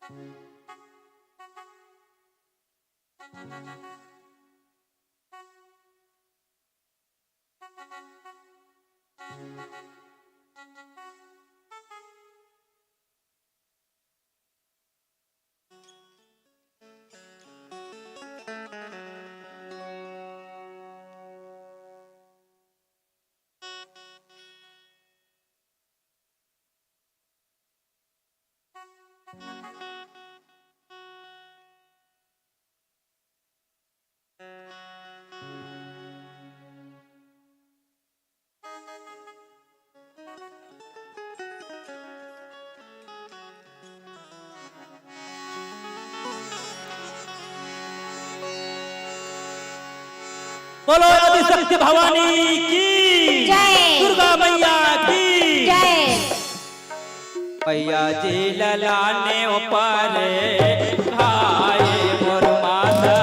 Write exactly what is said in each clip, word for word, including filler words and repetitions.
बोलो आदिशक्ति भवानी की, जय। दुर्गा मैया की, जय। मैया जी ललाने ऊपर भाई मोर माता,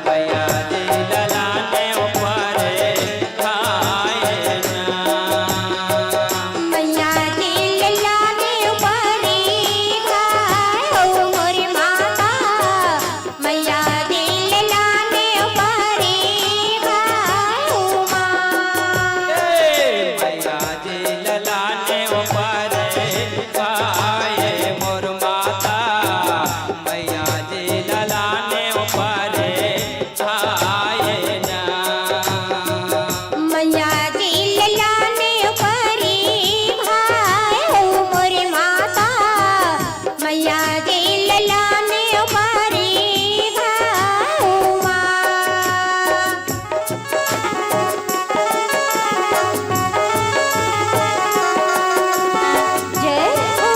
मैया जी ललाने ऊपर भाई ना। मैया जी ललाने ऊपर भाई हो मोर माता, मैया जी ललाने ऊपर भाई हो माँ। ए, मैया जी ललाने ऊपर भाई मोर माता, मैया जी ललाने ऊपर भाई ना। मैया जी ललाने ऊपर भाई हो मोर माता, मैया जी ललाने ऊपर भाई हो माँ। जय हो।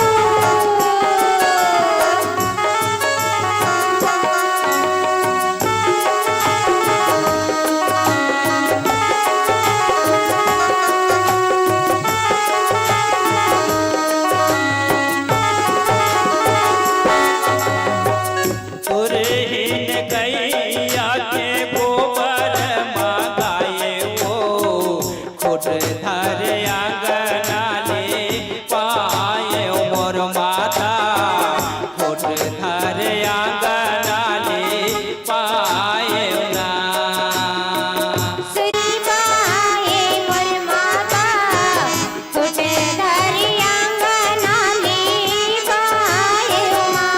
तोरे हीन गैया के गोबर मंगाए हो, खोट धर आंगना ले पाए मोर माता, खोट धर आंगना ले पाए ना। सुरी पाए मोर माता, खोट धर आंगना ले पाए माँ।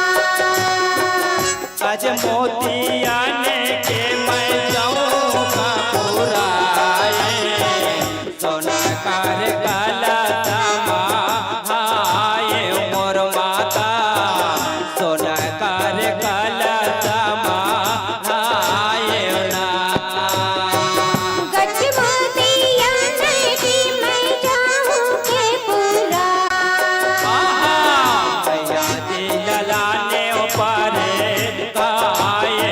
आज मोतियान के मैं चौका पुराए, सोना कर कलश मा हाय मोर माता, सोना कर कलश मा हाय ना। गज मोतियान के मैं चौका पुराए। आहा, मैया जी ललाने ऊपर भाई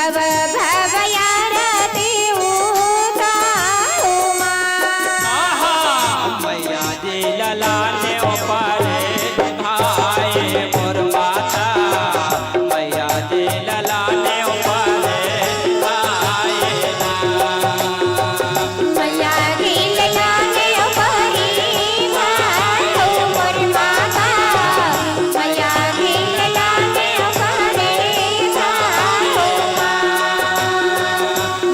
भव भव आरती उतारू माँ। आहा, मैया जी ललाने ऊपरे भाए मोर माता, मैया जी ललाने ऊपरे भाए ना। मैया जी ललाने ऊपरे भाए मोर माता, मैया जी ललाने ऊपरे भाए माँ।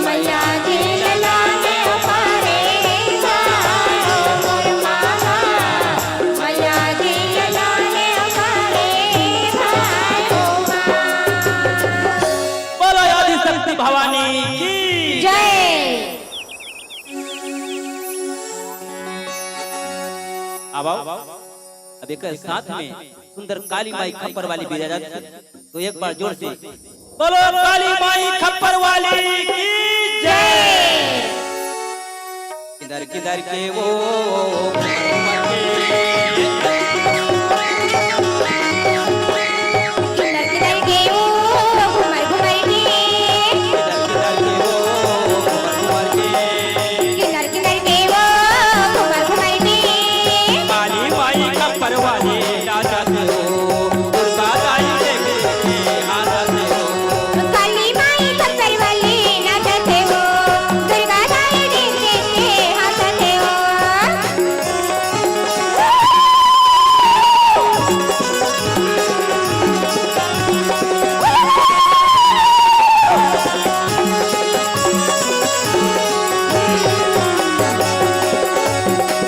मैया जी ललाने ऊपरे भाए मोर माता, मैया जी ललाने ऊपरे भाए माँ। बोलो आदिशक्ति भवानी की जय। अब आओ, अब एक साथ में सुंदर काली माई खप्पर वाली बिराजत, तो एक बार जोर से बोलो काली माई खप्पर वाली की जय। किधर किधर के वो किधर किधर के वो घुमर घुमर के। किधर किधर के वो घुमर घुमर के। किधर किधर के वो घुमर घुमर के। काली माई खप्पर वाली नाचत हो, दुर्गा दाई देख देख के हासत हो। काली माई खप्पर वाली नाचत हो, दुर्गा दाई देख देख के हासत हो।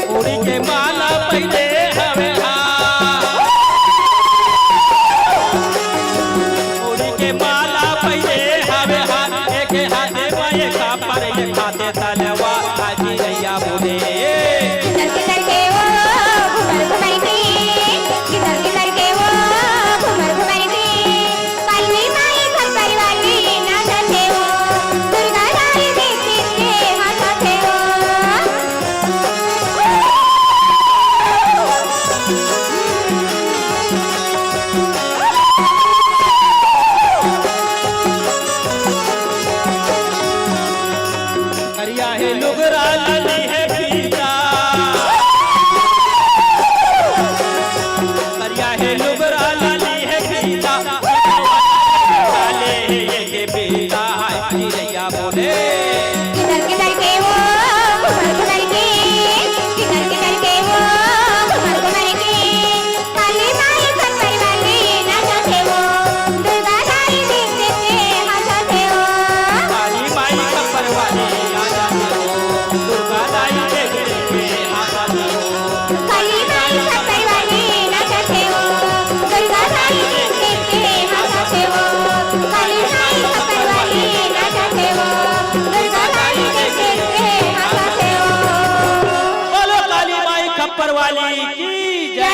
चूड़ी के माला पहने हवे हा, चूड़ी के माला पहने हवे हा, एक हाथे में एक पर, एक हाथे तलवार, हाजी रैया बोले। किधर किधर के वो घुमर घुमर के, किधर किधर के वो घुमर घुमर के। काली माई खप्पर वाली नाचत हे वो, दुर्गा दाई देख देख के हासत हे वो। करिया हे लुगरा लाली हे फीता, करिया हे लुगरा लाली हे फीता, डाले हे ये के फीता, हाय चिरैया बोले। किधर किधर के वो घुमर घुमर के, किधर किधर के वो घुमर घुमर के। काली माई खप्पर वाली नाचत हे वो, दुर्गा दाई देख देख के हासत हे वो। काली माई खप्पर वाली नाचत हे वो, दुर्गा दाई देख देख के हासत हे वो। काली माई खप्पर वाली नाचत हे वो, दुर्गा दाई देख देख के हासत हे वो। काली माई खप्पर वाली नाचत हे वो, दुर्गा दाई देख देख के हासत हे वो। बोलो काली माई खप्पर वाली की जय। जय।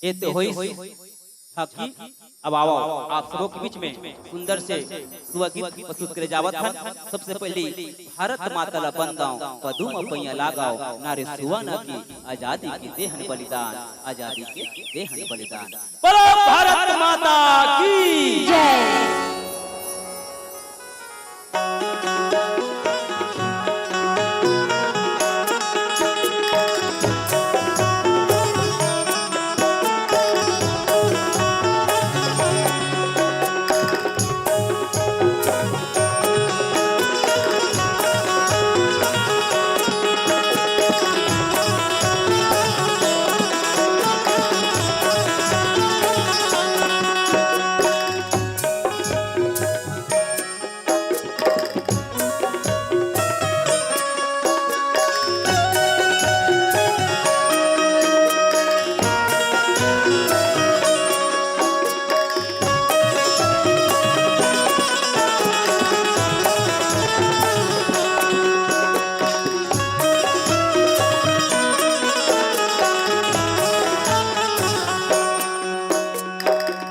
ये तो होइस हकी। अब आवव, आप सबो के बीच में सुंदर से सुआ गीत प्रस्तुत करे जावत हन। सबसे पहली भारत माता ला बंदव, पदुम पैया लागव, नारे सुआ ना की आजादी के देहन बलिदान, आजादी के देहन बलिदान। बोलो भारत माता की जय।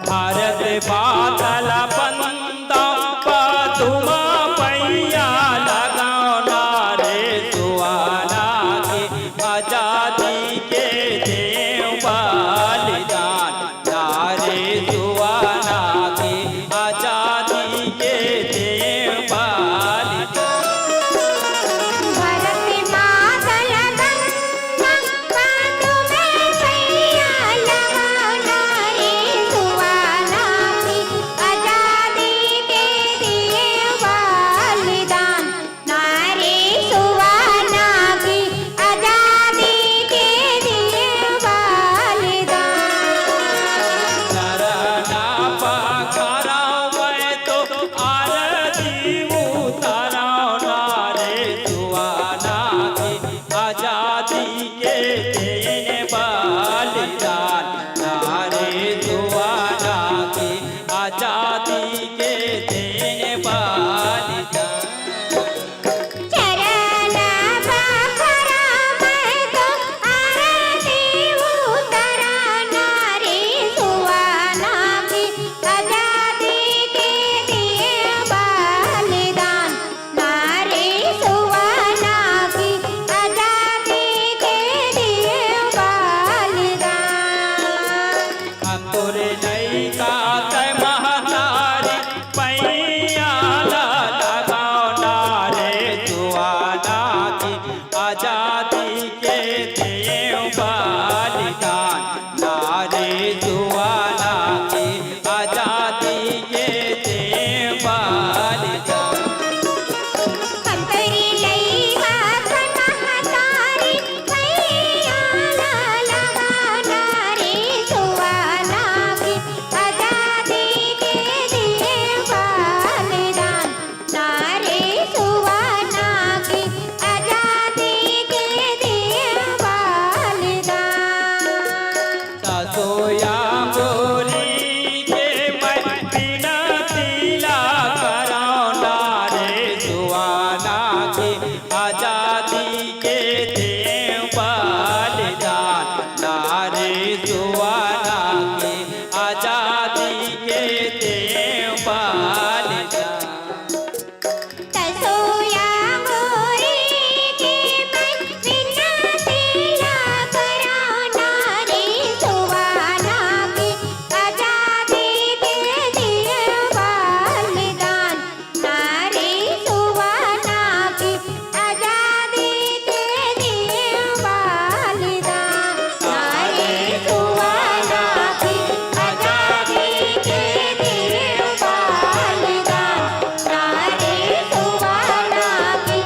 भारत माता ला बंदव, पदुम पैया लागव, नारे सुआ ना की आजादी के देव बलिदान, नारे सुआ ना की आजादी के देव बलिदान। भारत माता ला बंदव, पदुम पैया लागव, नारे सुआ ना की आजादी के देव बलिदान, नारे सुआ ना की आजादी के देव बलिदान। सरना पखारव मैं तो आरती उतारव, नारे सुआ ना की आजादी के देन बलिदान, नारे सुआ ना की आजादी के देन बलिदान। चरण पखारव मैं तो आरती उतारव, नारे सुआ ना की आजादी के देन बलिदान, नारे सुआ ना की आजादी के देन बलिदान। अंकुर लइका के महतारी पैया ला लगाव, नारे सुआ ना की आजादी के देव बलिदान, नारे सुआ ना की आजादी के देव बलिदान। अंतरी लइका के महतारी पैया ला लगाव, नारे सुआ ना की आजादी के देव बलिदान, नारे सुआ ना की आजादी के देव बलिदान। सासु या गोरी के मैं बिनती ला करव, नारे सुआ ना की आजादी के देव बलिदान, नारे सुआ ना की आजादी के देव बलिदान। तसोया गोरी के मैं बिनती ला करव, नारे सुआ ना की आजादी के देव बलिदान, नारे सुआ ना की आजादी के देव बलिदान, नारे सुआ ना की आजादी के देव बलिदान, नारे सुआ ना की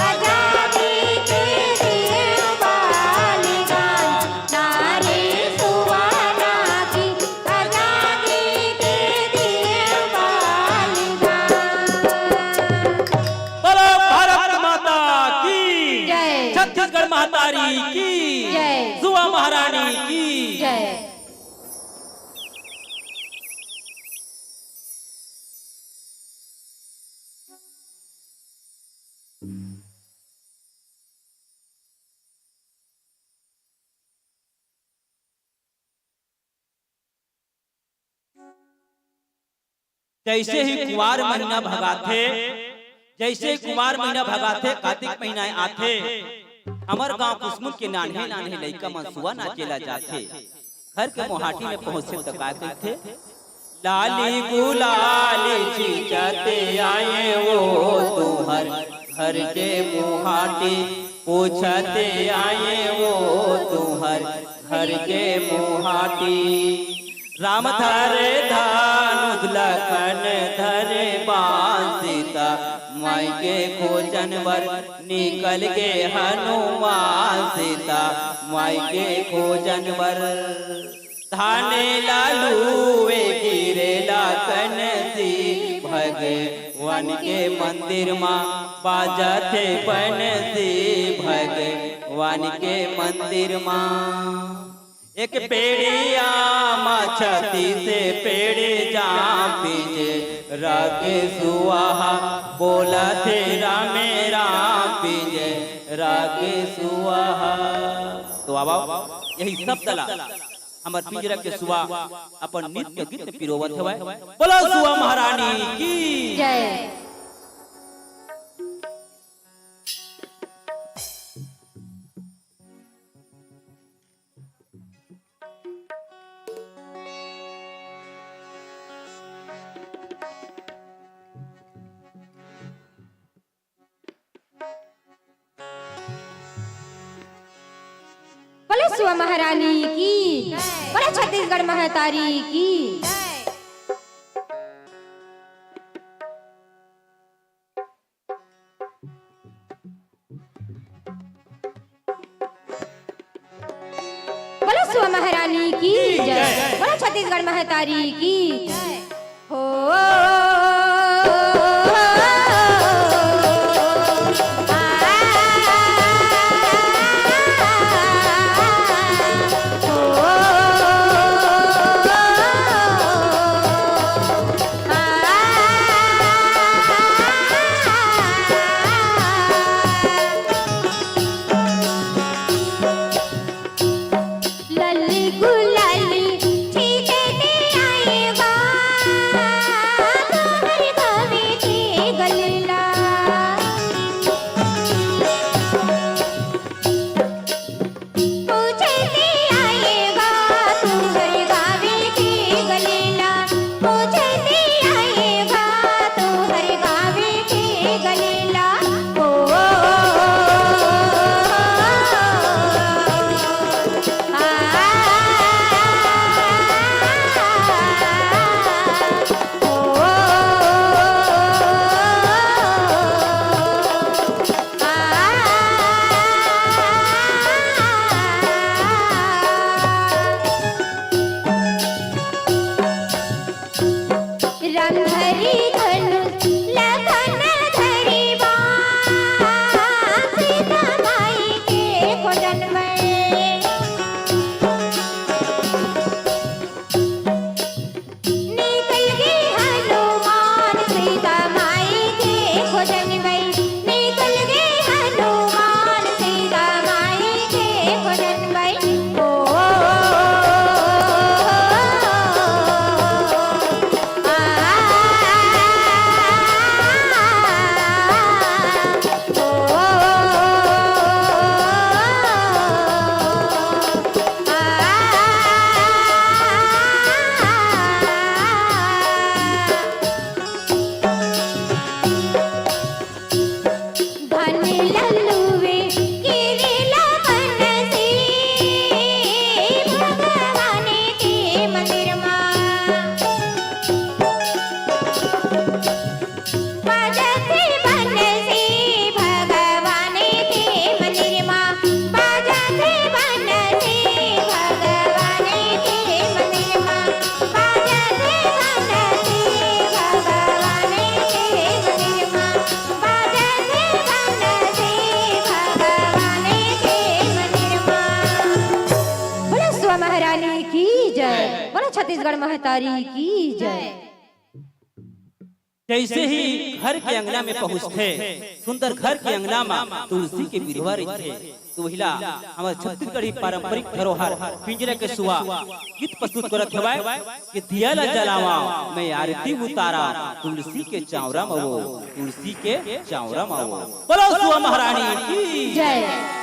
आजादी के देव बलिदान, नारे सुआ ना की आजादी के देव बलिदान। बोलो भारत माता की जय। छत्तीसगढ़ महतारी की जय। सुआ महारानी की जय। जइसे ही कुंवार महीना भगाथे, जइसे ही कुंवार महीना भगाथे, कातिक महीना आथे, हमर गांव कुसमुंद के नान्हे नान्हे लइका मन सुआ नाचे ला जाथे। घर के मोहाटी में पहुंचथे त का कहिथे? लाली गुलाली छींचते आए वो तुंहर घर के मोहाटी, पूछते आए वो तुंहर घर के मोहाटी। राम धरे धनुष लखन धरे बाण, सीता माई के खोजन बर निकल गे हनुमान, सीता माई के खोजन बर। धाने ला लुए गिरे ला कनसी, भगवान के मंदिर मा बाजथे बंसी, भगवान के मंदिर मा। एक पेड़िया मा छत्तीस पेड़ जाम पीजे, राखे सुआ हा बोलथे रामे राम पीजे, राखे सुआ हा। तो आवा, यही सब तला हमर पिंजरा के सुआ अपन नृत्य गीत पिरोवत हवय। बोलो सुआ महारानी की। जय। बोलो सुआ महारानी की, बोलो छत्तीसगढ़ महतारी की। बोलो सुआ महारानी की जय, बोलो छत्तीसगढ़ महतारी की। हो। लल्ली गुलाली ठीक ते आए बा, तोहर गावे के गलीला। पूछे ते आए बा, तोहर गावे के गलीला। पूछे ते आए बा, तोहर गावे के गलीला। ओ, राम धरी धनुष लखन धरी बाण, सीता माई के खोजन में। निकल गे हनुमान सीता माई के खोजन में। निकल गे हनुमान सीता माई के खोजन में। ओ, आ, धन लल्लुवे केरेला बनसी, भगवान के मंदिर मा। बाजथे बनसी भगवान के मंदिर मा। बाजथे बनसी भगवान के मंदिर मा। बाजथे बनसी भगवान के मंदिर मा। बाजथे बनसी भगवान के मंदिर मा। बोलो सुआ महारानी की जय। बोलो छत्तीसगढ़ महतारी की जय। तइसे ही घर के अंगना में पहुँचथे, सुंदर घर के अंगना म तुलसी के बिरवा रहिथे। तो वहिला हमर छत्तीसगढ़ी पारंपरिक धरोहर पिंजरा के सुआ गीत प्रस्तुत करत हवय कि दिया ला जलावा, मैं आरती उतारा, तुलसी के चावरा म वो, तुलसी के चावरा म वो। बोलो सुआ महारानी की जय।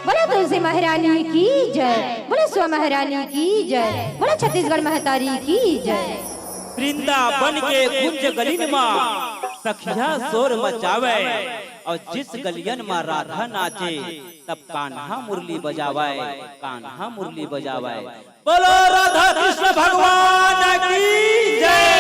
बोलो तुलसी महारानी की जय, बोलो सुआ महारानी की जय, बोलो छत्तीसगढ़ महतारी की जय। वृंदावन के कुंज गलिन मा सखिया शोर मचावे, अउ जिस गलियन मा राधा नाचे, तब कान्हा मुरली बजावे, कान्हा मुरली बजावे। बोलो राधा कृष्ण भगवान की जय।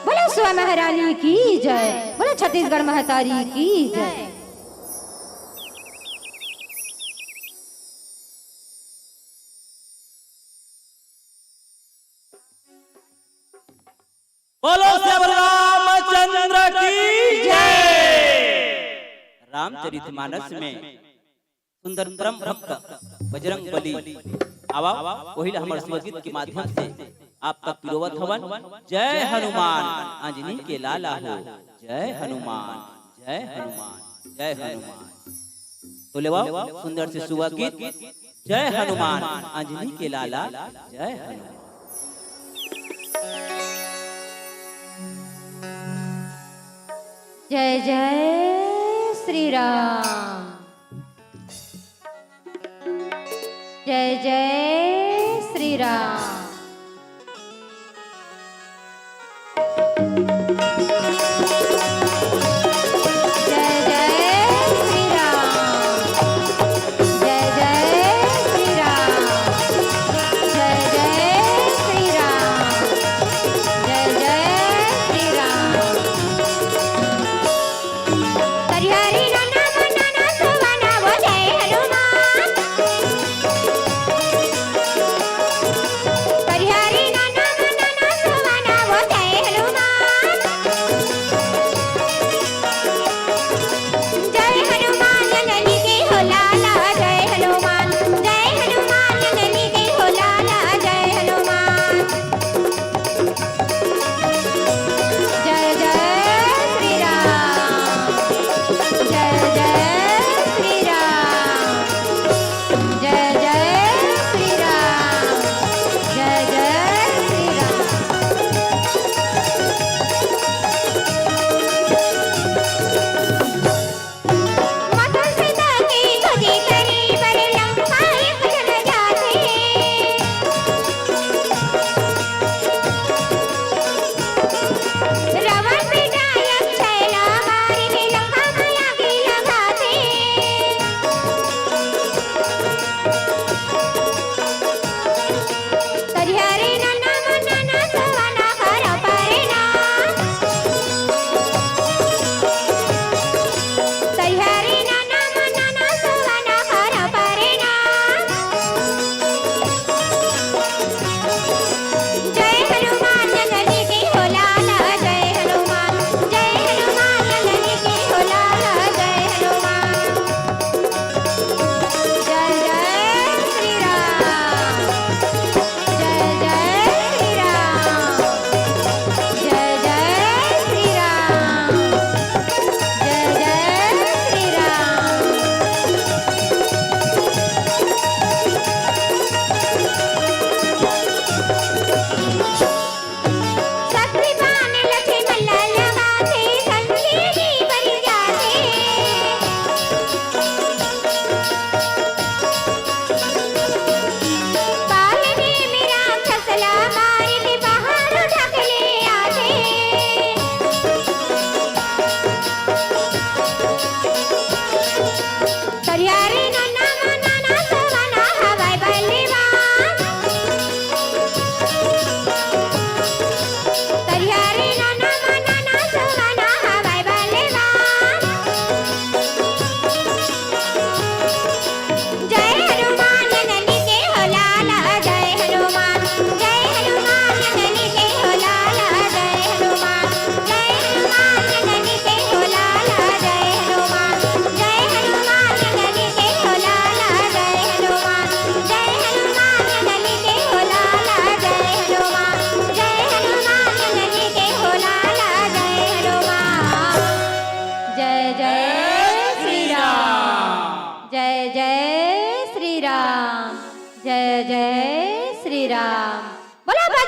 बोलो सुआ महारानी की जय, बोलो छत्तीसगढ़ महतारी की जय। बोलो श्री रामचंद्र की जय। रामचरितमानस में सुंदर परम भक्त बजरंग बली आवा, वही ला हमर स्वगीत के माध्यम से आप तक पिरोवत हवन। जय हनुमान अंजनी के लाला हो, जय हनुमान, जय हनुमान, जय हनुमान। तो लेवा सुंदर से सुआ गीत, जय हनुमान अंजनी के लाला, जय हनुमान। जय जय श्री राम।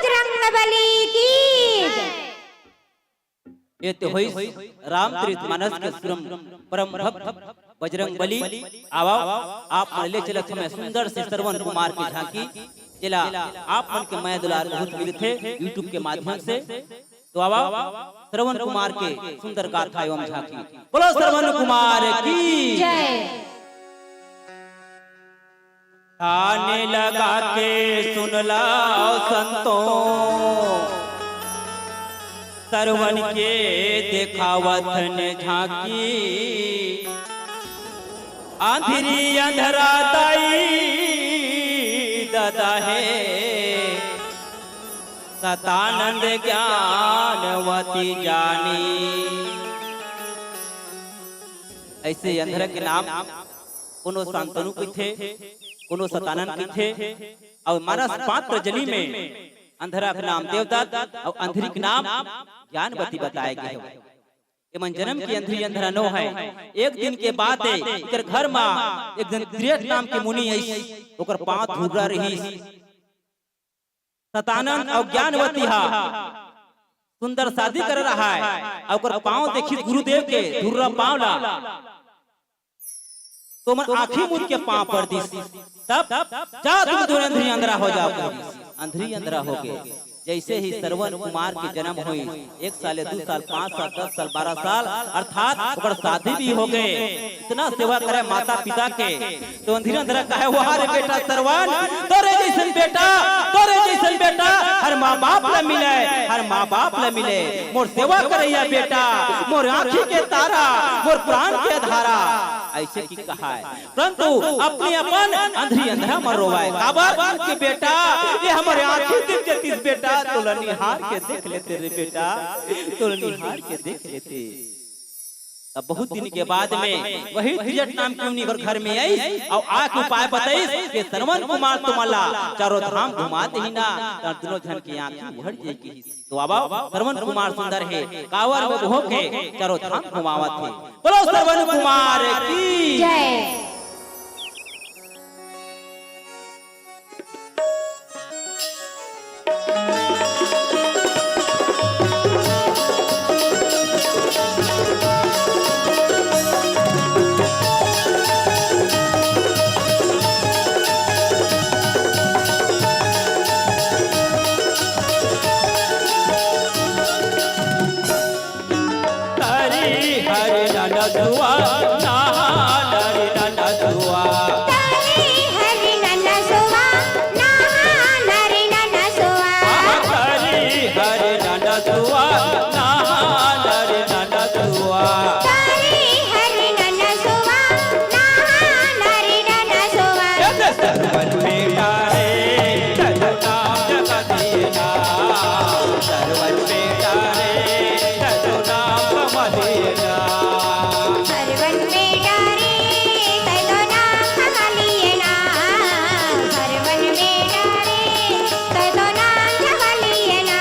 बजरंग बली की जय। ये तो होइस रामचरित मानस के सुरम परम भक्त बजरंग बली। आवा, आप मन ले चलत हमें सुंदर से श्रवण कुमार के झांकी, जेला आप मन के मया दुलार बहुत मिलथे YouTube के माध्यम से। तो आवा, श्रवण कुमार के सुंदर गाथा एवं झांकी। बोलो श्रवण कुमार की जय। कान लगा के सुन लाओ संतों, सरवन के देखावत हन झांकी। अंधरी अंधरा दाई ददा हे, सतानंद ज्ञानवती जानी। ऐसे अंधरा के नाम कोनो शांतनु कथे, कोनो सतानंद कथे, अउ मानस पात्र जनी में अंधरा के नाम देवदत्त अउ अंधरी के नाम ज्ञानवती बताए गे हे। एमन जन्म के अंधरी अंधरा नो हे। एक दिन के बात हे, एकर घर मा एक झन त्रियठ नाम के मुनि आइस, ओकर पांव धुर्रा रहिस। सतानंद अउ ज्ञानवती हा सुंदर शादी करे रहय, अउ ओकर पांव देखिस गुरुदेव के धुर्रा पांव ला, तो ओमन आंखी मूंद के पांव पर दिस। तब जा तुम दोनों अंधरी अंधरा हो जाओ कहिस। अंधरी अंधरा हो गे। जैसे ही श्रवण कुमार के जन्म होइस, एक साल, दू साल, पांच साल, दस साल, बारह साल, अर्थात ओकर शादी भी हो गे। इतना सेवा करे माता पिता के, तो अंधरी अंधरा कहे, "वाह रे बेटा श्रवण, तोरे जैसन बेटा, तोरे जैसन बेटा हर माँ बाप ला मिले, हर माँ बाप ला मिले। मोर सेवा करैया बेटा, मोर आँखी के तारा, मोर प्राण के धारा।" ऐसे की कहाय, परंतु अपने अपन अंधरी अंधरा म रोवाय। काबर कि बेटा, ये हमर आँखी दिख जतिस बेटा, तोला निहार के देख लेते रे बेटा, तोला निहार के देख लेते। तब बहुत दिन के बाद में वही त्रियठ नाम के मुनि ओकर घर में आइस अउ आके उपाय बताइस कि श्रवण कुमार तुमन ला चारों धाम घुमा देही ना, त दुनों झन के आँखी उघड़ जाही कहिस। तो आवा, श्रवण कुमार सुंदर हे, कांवर में बोहो के चारों धाम घुमावत हे। बोलो श्रवण कुमार की जय। तरी हरि नन सुवा, नहा नरि नन सुवा। तरी हरि नन सुवा, नहा नरि नन सुवा। तरी हरि नन सुवा, नहा नरि नन सुवा। तरी हरि नन सुवा, नहा नरि नन सुवा। जय जय श्रवण बेटा रे, तनु नाम जगदीना। श्रवण बेटा रे, तनु नाम मदीना। श्रवण बेटा रे, तै तो नाम हमालिए ना। श्रवण बेटा रे, तै तो नाम हमालिए ना।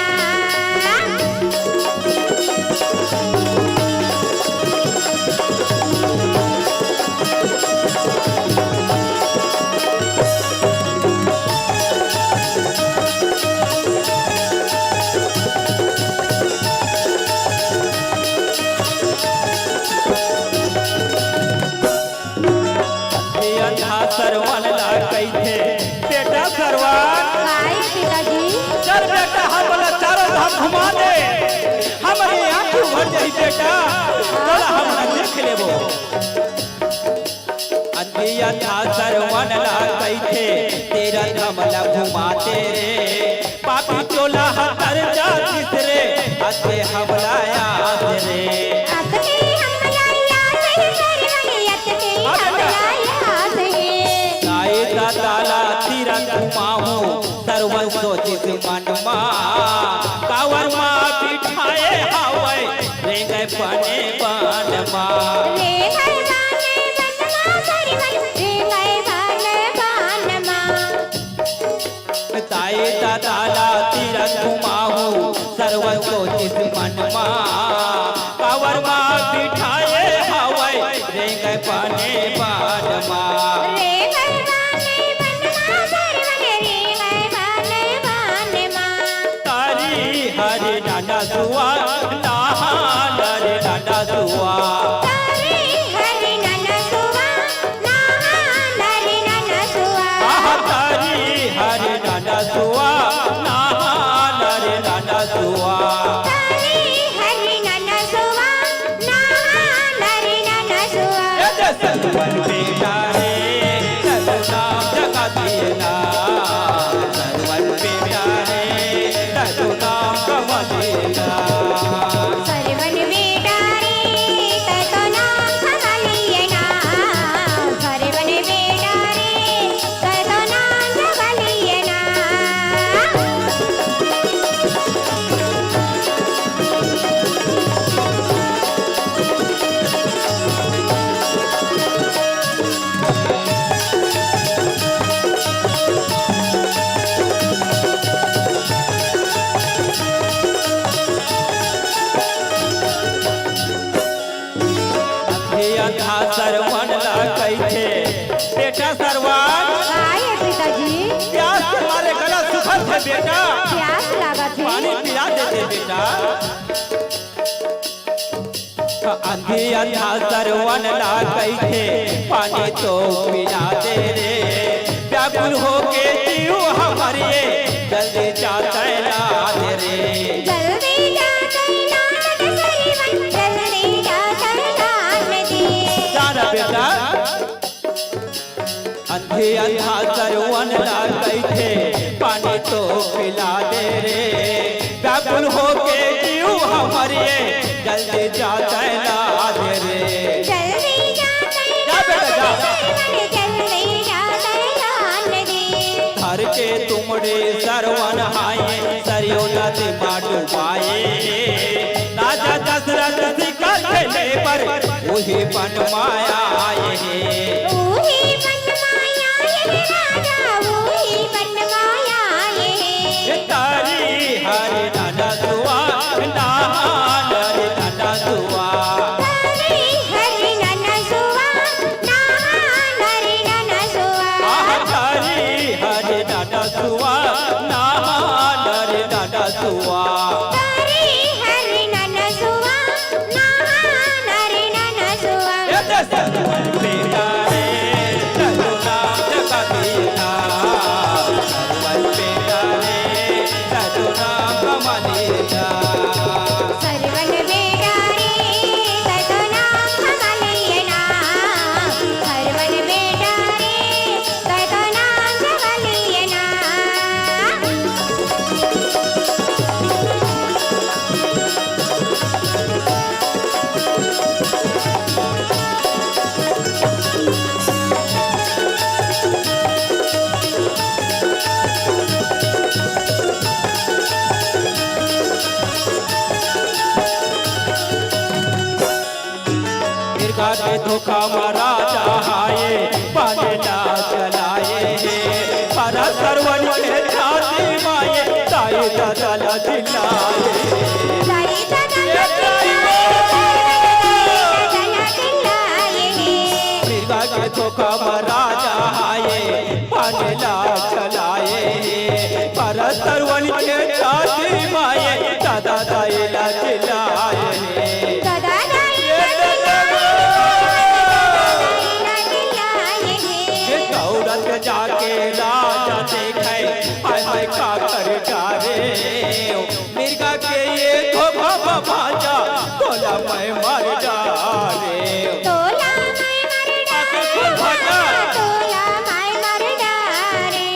ये अंधा सरवन ला कहिथे, "बेटा सरवन, काय पिताजी?" "चल बेटा, हमला चारों धाम घुमा दे, हमरे आँखी भर जाही बेटा, तोला हमन देख लेबो।" अंधी अंधा सरवन ला कहिथे, "तेरा धाम ला घुमा दे रे।" पापी चोला ह तर जातिस रे, अते हमला आस रे। अते हमला आस हे, सरवन अते हमला आस हे। काय दादा ला तीरथ घुमाहूँ, सरवन सोचिस मन मा। कांवर मा बिठाए हावय, रेंगय बने बन मा। रेंगय बने बन मा, सरवन रेंगय बने बन मा। ताई दादा ला तीरथ घुमाहूँ, सरवन सोचिस मन मा। कांवर मा बिठाए हावय, रेंगय बने बन मा। रेंगय बने बन मा, सरवन रेंगय बने बन मा। सरवन बेटा रे, तैं तो नाम जगा दे ना। सरवन बेटा रे, तैं तो नाम कमा दे ना। सरवन बेटा रे, तैं तो नाम कमा लिए ना। सरवन बेटा रे, तैं तो नाम कमा लिए ना। अंधी अंधा सरवन ला कहिथे, "बेटा सरवन, काय हे पिताजी?" प्यास के मारे गला सुखत हे बेटा, प्यास लागत हे। पानी पिला देते बेटा। अंधी अंधा सरवन ला कहिथे, "पानी तो पिला दे रे, व्याकुल होके जीव हमर ये, जल्दी जा तैं ला दे रे।" जल्दी जा तैं ला दे सरवन, जल्दी जा तैं ला दे। जा ना बेटा। अंधी अंधा सरवन ला कहिथे, "पानी तो पिला दे रे, व्याकुल होके जीव हमर ये, जल्दी जा तैं ला दे रे।" जल्दी जा तैं जा बेटा, जा। ला दे सरवन, जल्दी जा तैं ला दे। धर के तुमड़ी सरवन हाय, सरयू नदी मा डुबाए हे। राजा दशरथ शिकार खेले बर उही बन मा आए हे। उही बन मा आए हे राजा, उही बन मा आए हे। तारी हरि ननसुआ, नहान हरि ननसुआ। तारी हरि ननसुआ, नहान हरि ननसुआ। आह, तारी हरि ननसुआ, नहान हरि ननसुआ। तारी हरि ननसुआ, नहान हरि ननसुआ। ए दे सरवन बेटा रे, तैं तो नाम जगा दे ना। सरवन बेटा रे, तैं तो नाम कमा ले ना। सरवन बेटा रे, तैं तो नाम कमा ले ना। सरवन बेटा रे, तैं तो नाम जगा ले ना। मिर्गा के धोखा म राजा हाय, पानी ला चलाए हे। भरत सरवन के छाती माये, दाई ददा ला चिल्लाए। दाई ददा ला चिल्लाए, दाई ददा ला चिल्लाए हे। मिर्गा के धोखा म राजा हाय, पानी ला चलाए हे। भरत सरवन के छाती माये, ददा दाई ला चिल्लाए हे। ददा दाई ला चिल्लाए, ददा दाई ला चिल्लाए हे। ये दौड़त जाके राजा देखे, हाय हाय का कर डारे। मिर्गा के ये धोखा म भांजा, तोला मैं मार डारे। तोला मैं मार डारे, तोला मैं मार डारे।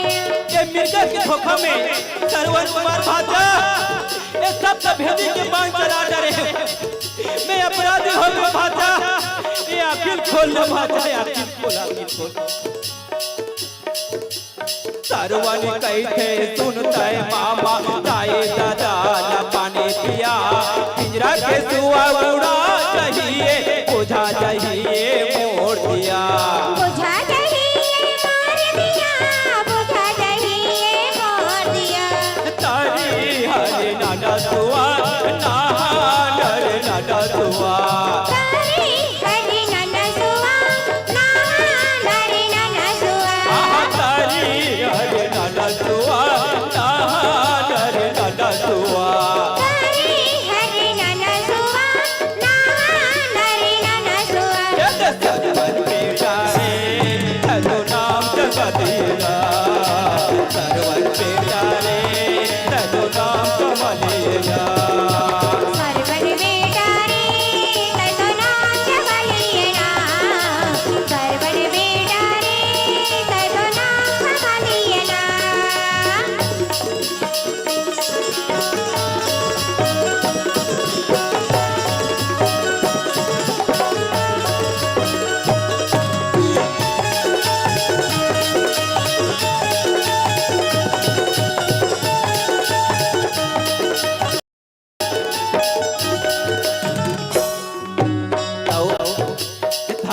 ये मिर्गा के धोखा में सरवन कुमार भांजा, ये सब तो भेदी के बांध चला डारे। मैं अपराधी हो गए भांजा, ये आखिर खोल ना भांजा, ये आखिर खोल, आखिर खोल। सरवन कहिथे सुन तैं मामा, दाई ददा ला पानी पिया। पिंजरा के सुआ उड़ा जही ए, बुझा जही ए मोर दिया। बुझा जही ए मोर दिया, बुझा जही ए मोर दिया। तारी हरि ननसुआ, नहान हरि ननसुआ। तारी हरि ननसुआ, नहान हरि ननसुआ। आहा, तारी हरि ननसुआ, नहान हरि ननसुआ। तारी हरि ननसुआ, नहान हरि ननसुआ। ये तो सरवन बेटा रे, तैं तो नाम जगा दे ना। सरवन बेटा रे, तैं तो नाम कमा ले ना। सरवन बेटा रे,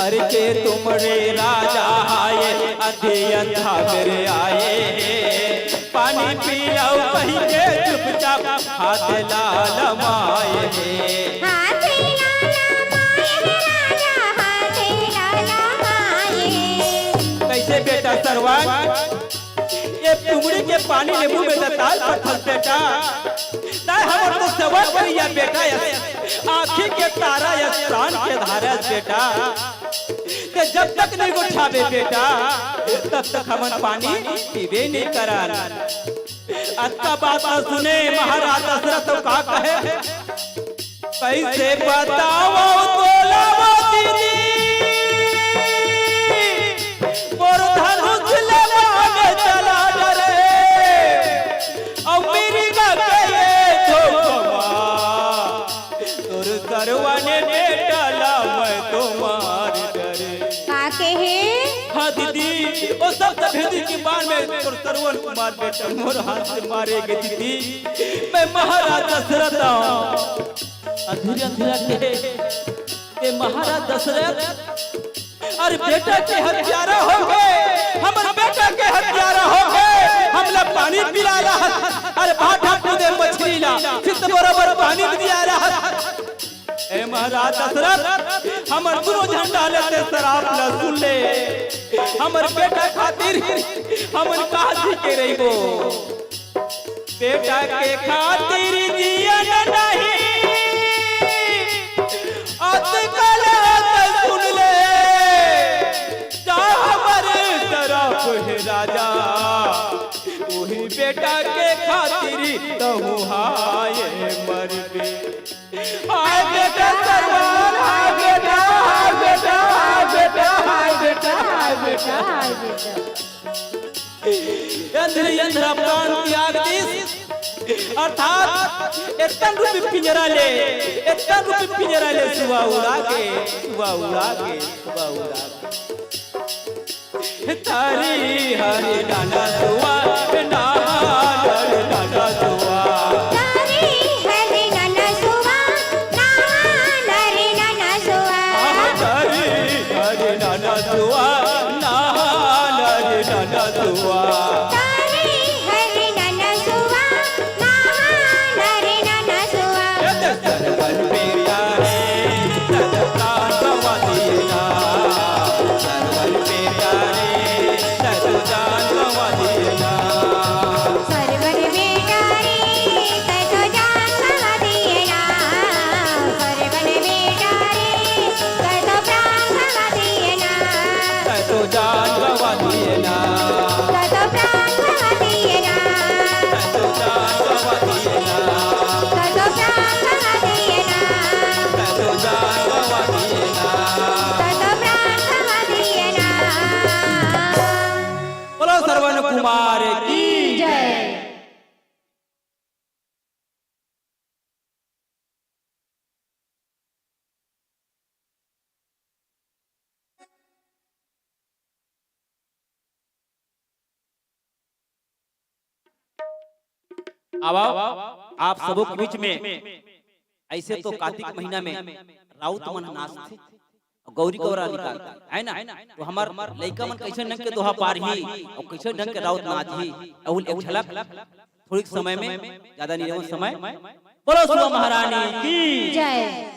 हर के तुमरे राजा आए, अधियंथा मेरे आए हे। पानी पी लो कहि के चुपचाप हाथ ला लमाए हे। हाथ ला लमाए हे राजा, हाथ ला लमाए हे। कइसे बेटा सरवन? ए तुमड़ी के पानी ले मुंह में दताल पथल बेटा। तैं हमर तो सेवा करिया बेटा यस, आँखी के तारा यस, प्राण के धारा यस बेटा। तैं जब तक नहीं गोठाबे बेटा, तब तक हमन पानी पीबे नहीं करन। अतका बात ला सुने महाराज दशरथ तो का कहे? कइसे बतावंव तोला वो दीदी, मोर धनुष ले बाण चला डरे, अउ मिर्ग के ये धोखवा, तोर सरवन बेटा ला मैं तो मार डरे। का कहे? हाँ दीदी, ओ सब तो भेदी के बाण में तोर सरवन कुमार बेटा मोर हाथ से मारे गे दीदी। मैं महाराज दशरथ हूँ। अंधेरा अंधेरा के, के महाराज दशरथ, अरे बेटा के हत्यारा हो गे, हमर बेटा के हत्यारा हो गे, हमला पानी पिला ला, अरे भाठा कूदे मछली ला, चित बरोबर पानी पिया ला। ए महाराज दशरथ, हमर दुनों झन डाले ते सराप ला सुन ले, हमर बेटा खातिर हमन कहाँ जी के रहिबो। बेटा के खातिर जियन नहीं, अतका ले सुन ले, जा हमर तरफ हे राजा, उही बेटा के खातिर तहूँ हाय मरबे। हाय बेटा सरवन, हाय बेटा, हाय बेटा, हाय बेटा, हाय बेटा, हाय बेटा। इंद्र, इंद्र प्राण त्याग दिस, अर्थात एतन रूपी पिंजरा ले, एतन रूपी पिंजरा ले सुवा उड़ा के, सुवा उड़ा के, सुवा उड़ा के। तारी हरि नन सुवा, नहानर नन सुवा। तारी हरि नन सुवा, नहानर नन सुवा। तारी हरि नन सुवा, नहानर नन सुवा। तारी हरि नन सुवा, नहानर नन सुवा। ए दे सरवन बेटा रे, तत प्राण गवा दिए ना। सरवन बेटा रे, तत जान गवा दिए ना। सरवन बेटा रे, तत जान गवा दिए ना। सरवन बेटा रे, तत प्राण गवा दिए ना। तत जान गवा दिए ना। तत प्राण गवा दिए ना। तत जान गवा दिए ना। तत प्राण गवा दिए ना। तत जान गवा दिए ना। तत प्राण गवा दिए ना। बोलो सरवन कुमार की जय। आवा, आप सबो के बीच में। ऐसे तो कार्तिक महीना में राउत मन नाचथे, गौरी गौरा निकालथे, है ना? तो हमर लइका मन कैसे ढंग के दोहा पारही अउ कैसे ढंग के राउत नाचही, अउ एक झलक थोड़ी समय में, ज्यादा नहीं लेवंव समय। बोलो सुआ महारानी की जय।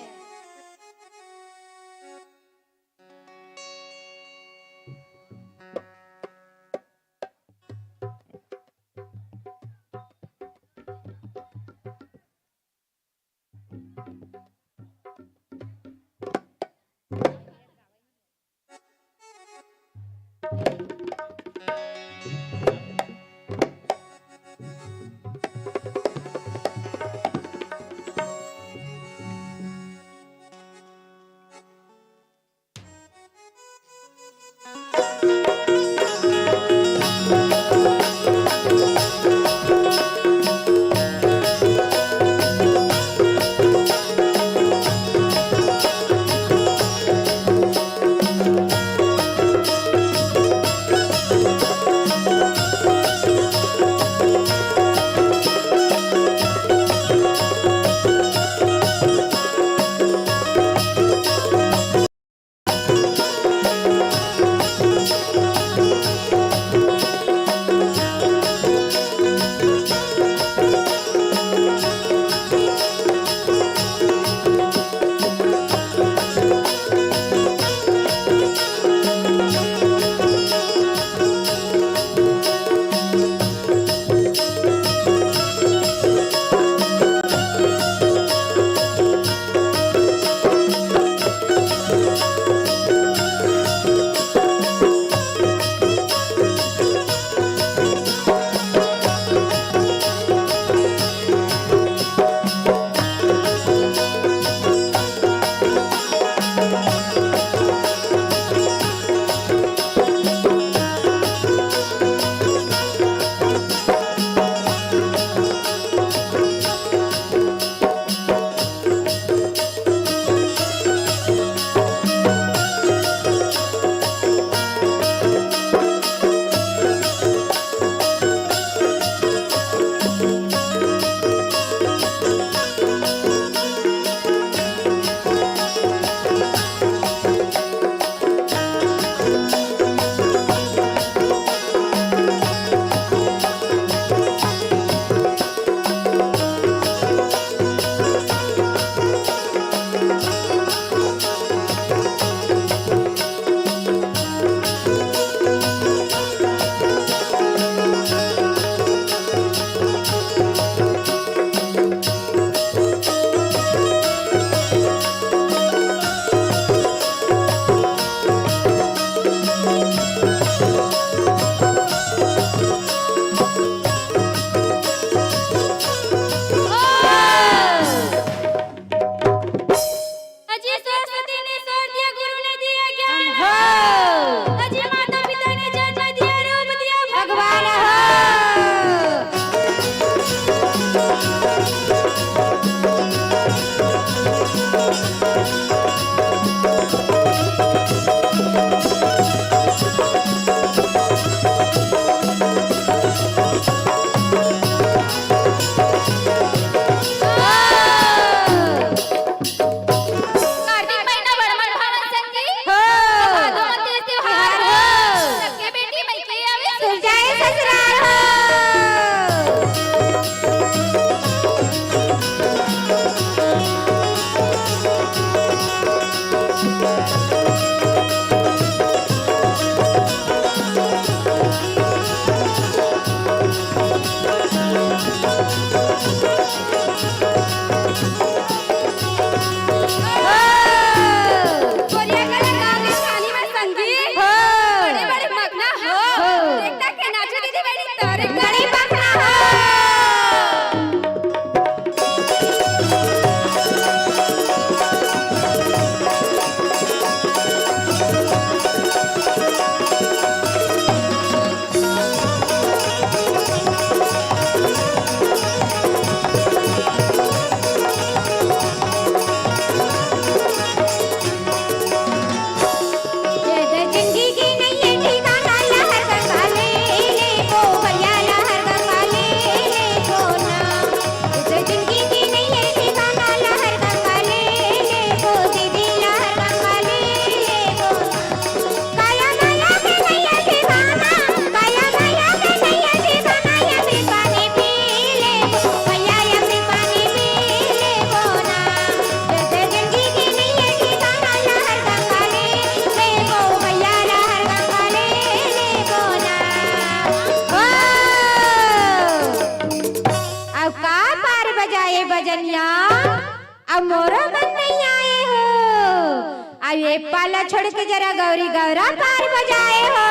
मोरो मन नइ आए हो। अब ये पाला छोड़ के जरा गौरी गौरा पार बजाए हो।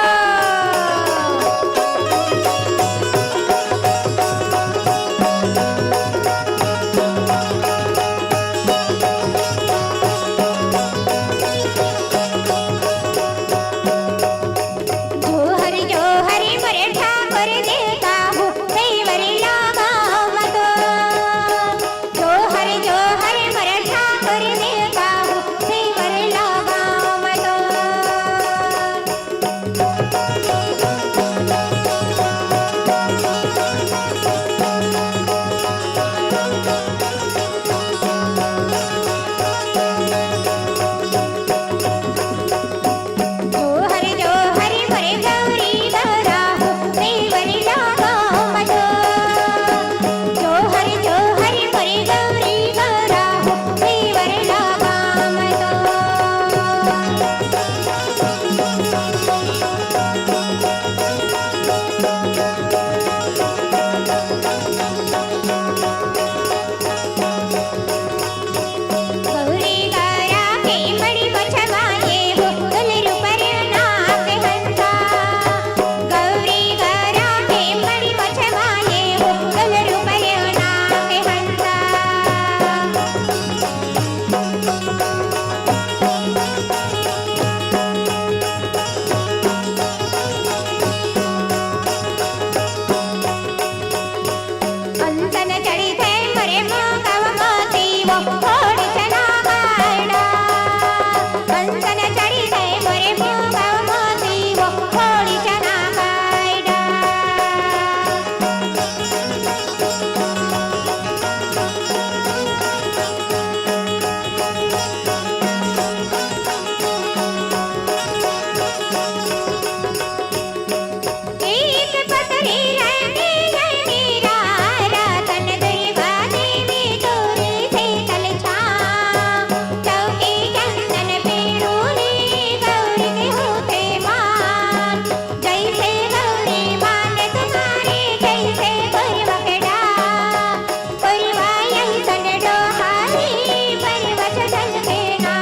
जोहर जोहर मोरे ठाकुर देवता हो, सेवरी लागा मतो। जोहर जोहर मोरे ठाकुर देवता हो, सेवरी लागा मतो। जोहर जोहर मोरे गौरी गौरा हो, सेवरी लागा मतो। जोहर जोहर मोरे गौरी गौरा हो, सेवरी लागा मतो। गौरी गौरा के बड़ी मछवाए हो, दुलरू पर नाक हंसा। गौरी गौरा के बड़ी मछवाए हो, दुलरू पर नाक हंसा। अंसन चढ़ी थे मोरे मुंगव मोती वो, फोड़ी चना कायड़ा। अंसन चढ़ी थे मोरे मुंगव मोती वो, फोड़ी चना कायड़ा। एक पतरी रहने रहने रा, रतन दुर्गा देवी तोरे शीतल छाँव। चौकी चंदन पेड़ूनी गौरी के होते मान। जैसे गौरी मान तुम्हारी, जैसे गुरुवकड़ा। पुरवाई अइसन डोहारी, परवछ चल के ना।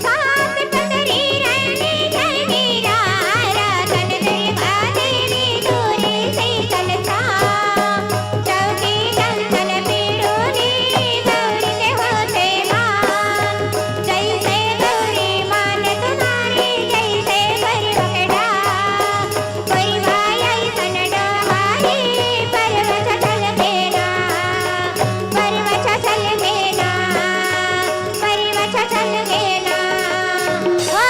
सात पतरी रहने जगीरा, रतन दुर्गा देवी तोरे शीतल छाँव। चौकी चंदन पेड़ूनी गौरी के होते मान। जैसे गौरी मान तुम्हारी, जैसे गुरुवकड़ा। पुरवाई अइसन डोहारी, परवछ चल के ना, परवछ चल के ना, परवछ चल के ना। ओ!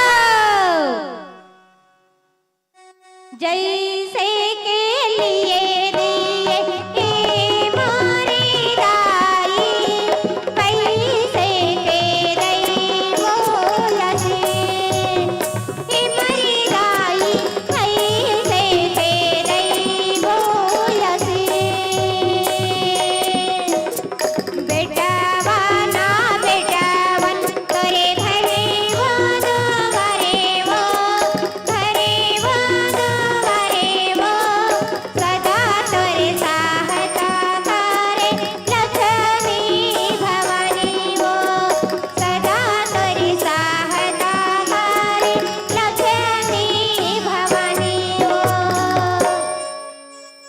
जैसे के लिए दिए ए मोरी दाई, पैसे के दई बोलसी। ए मोरी दाई, पैसे के दई बोलसी। बेटवा ना बेटवन तोरे घरे वो दुआरे वो, घरे वो दुआरे वो, सदा तोरे सहायता करे लक्ष्मी भवानी वो, सदा तोरे सहायता करे लक्ष्मी भवानी वो।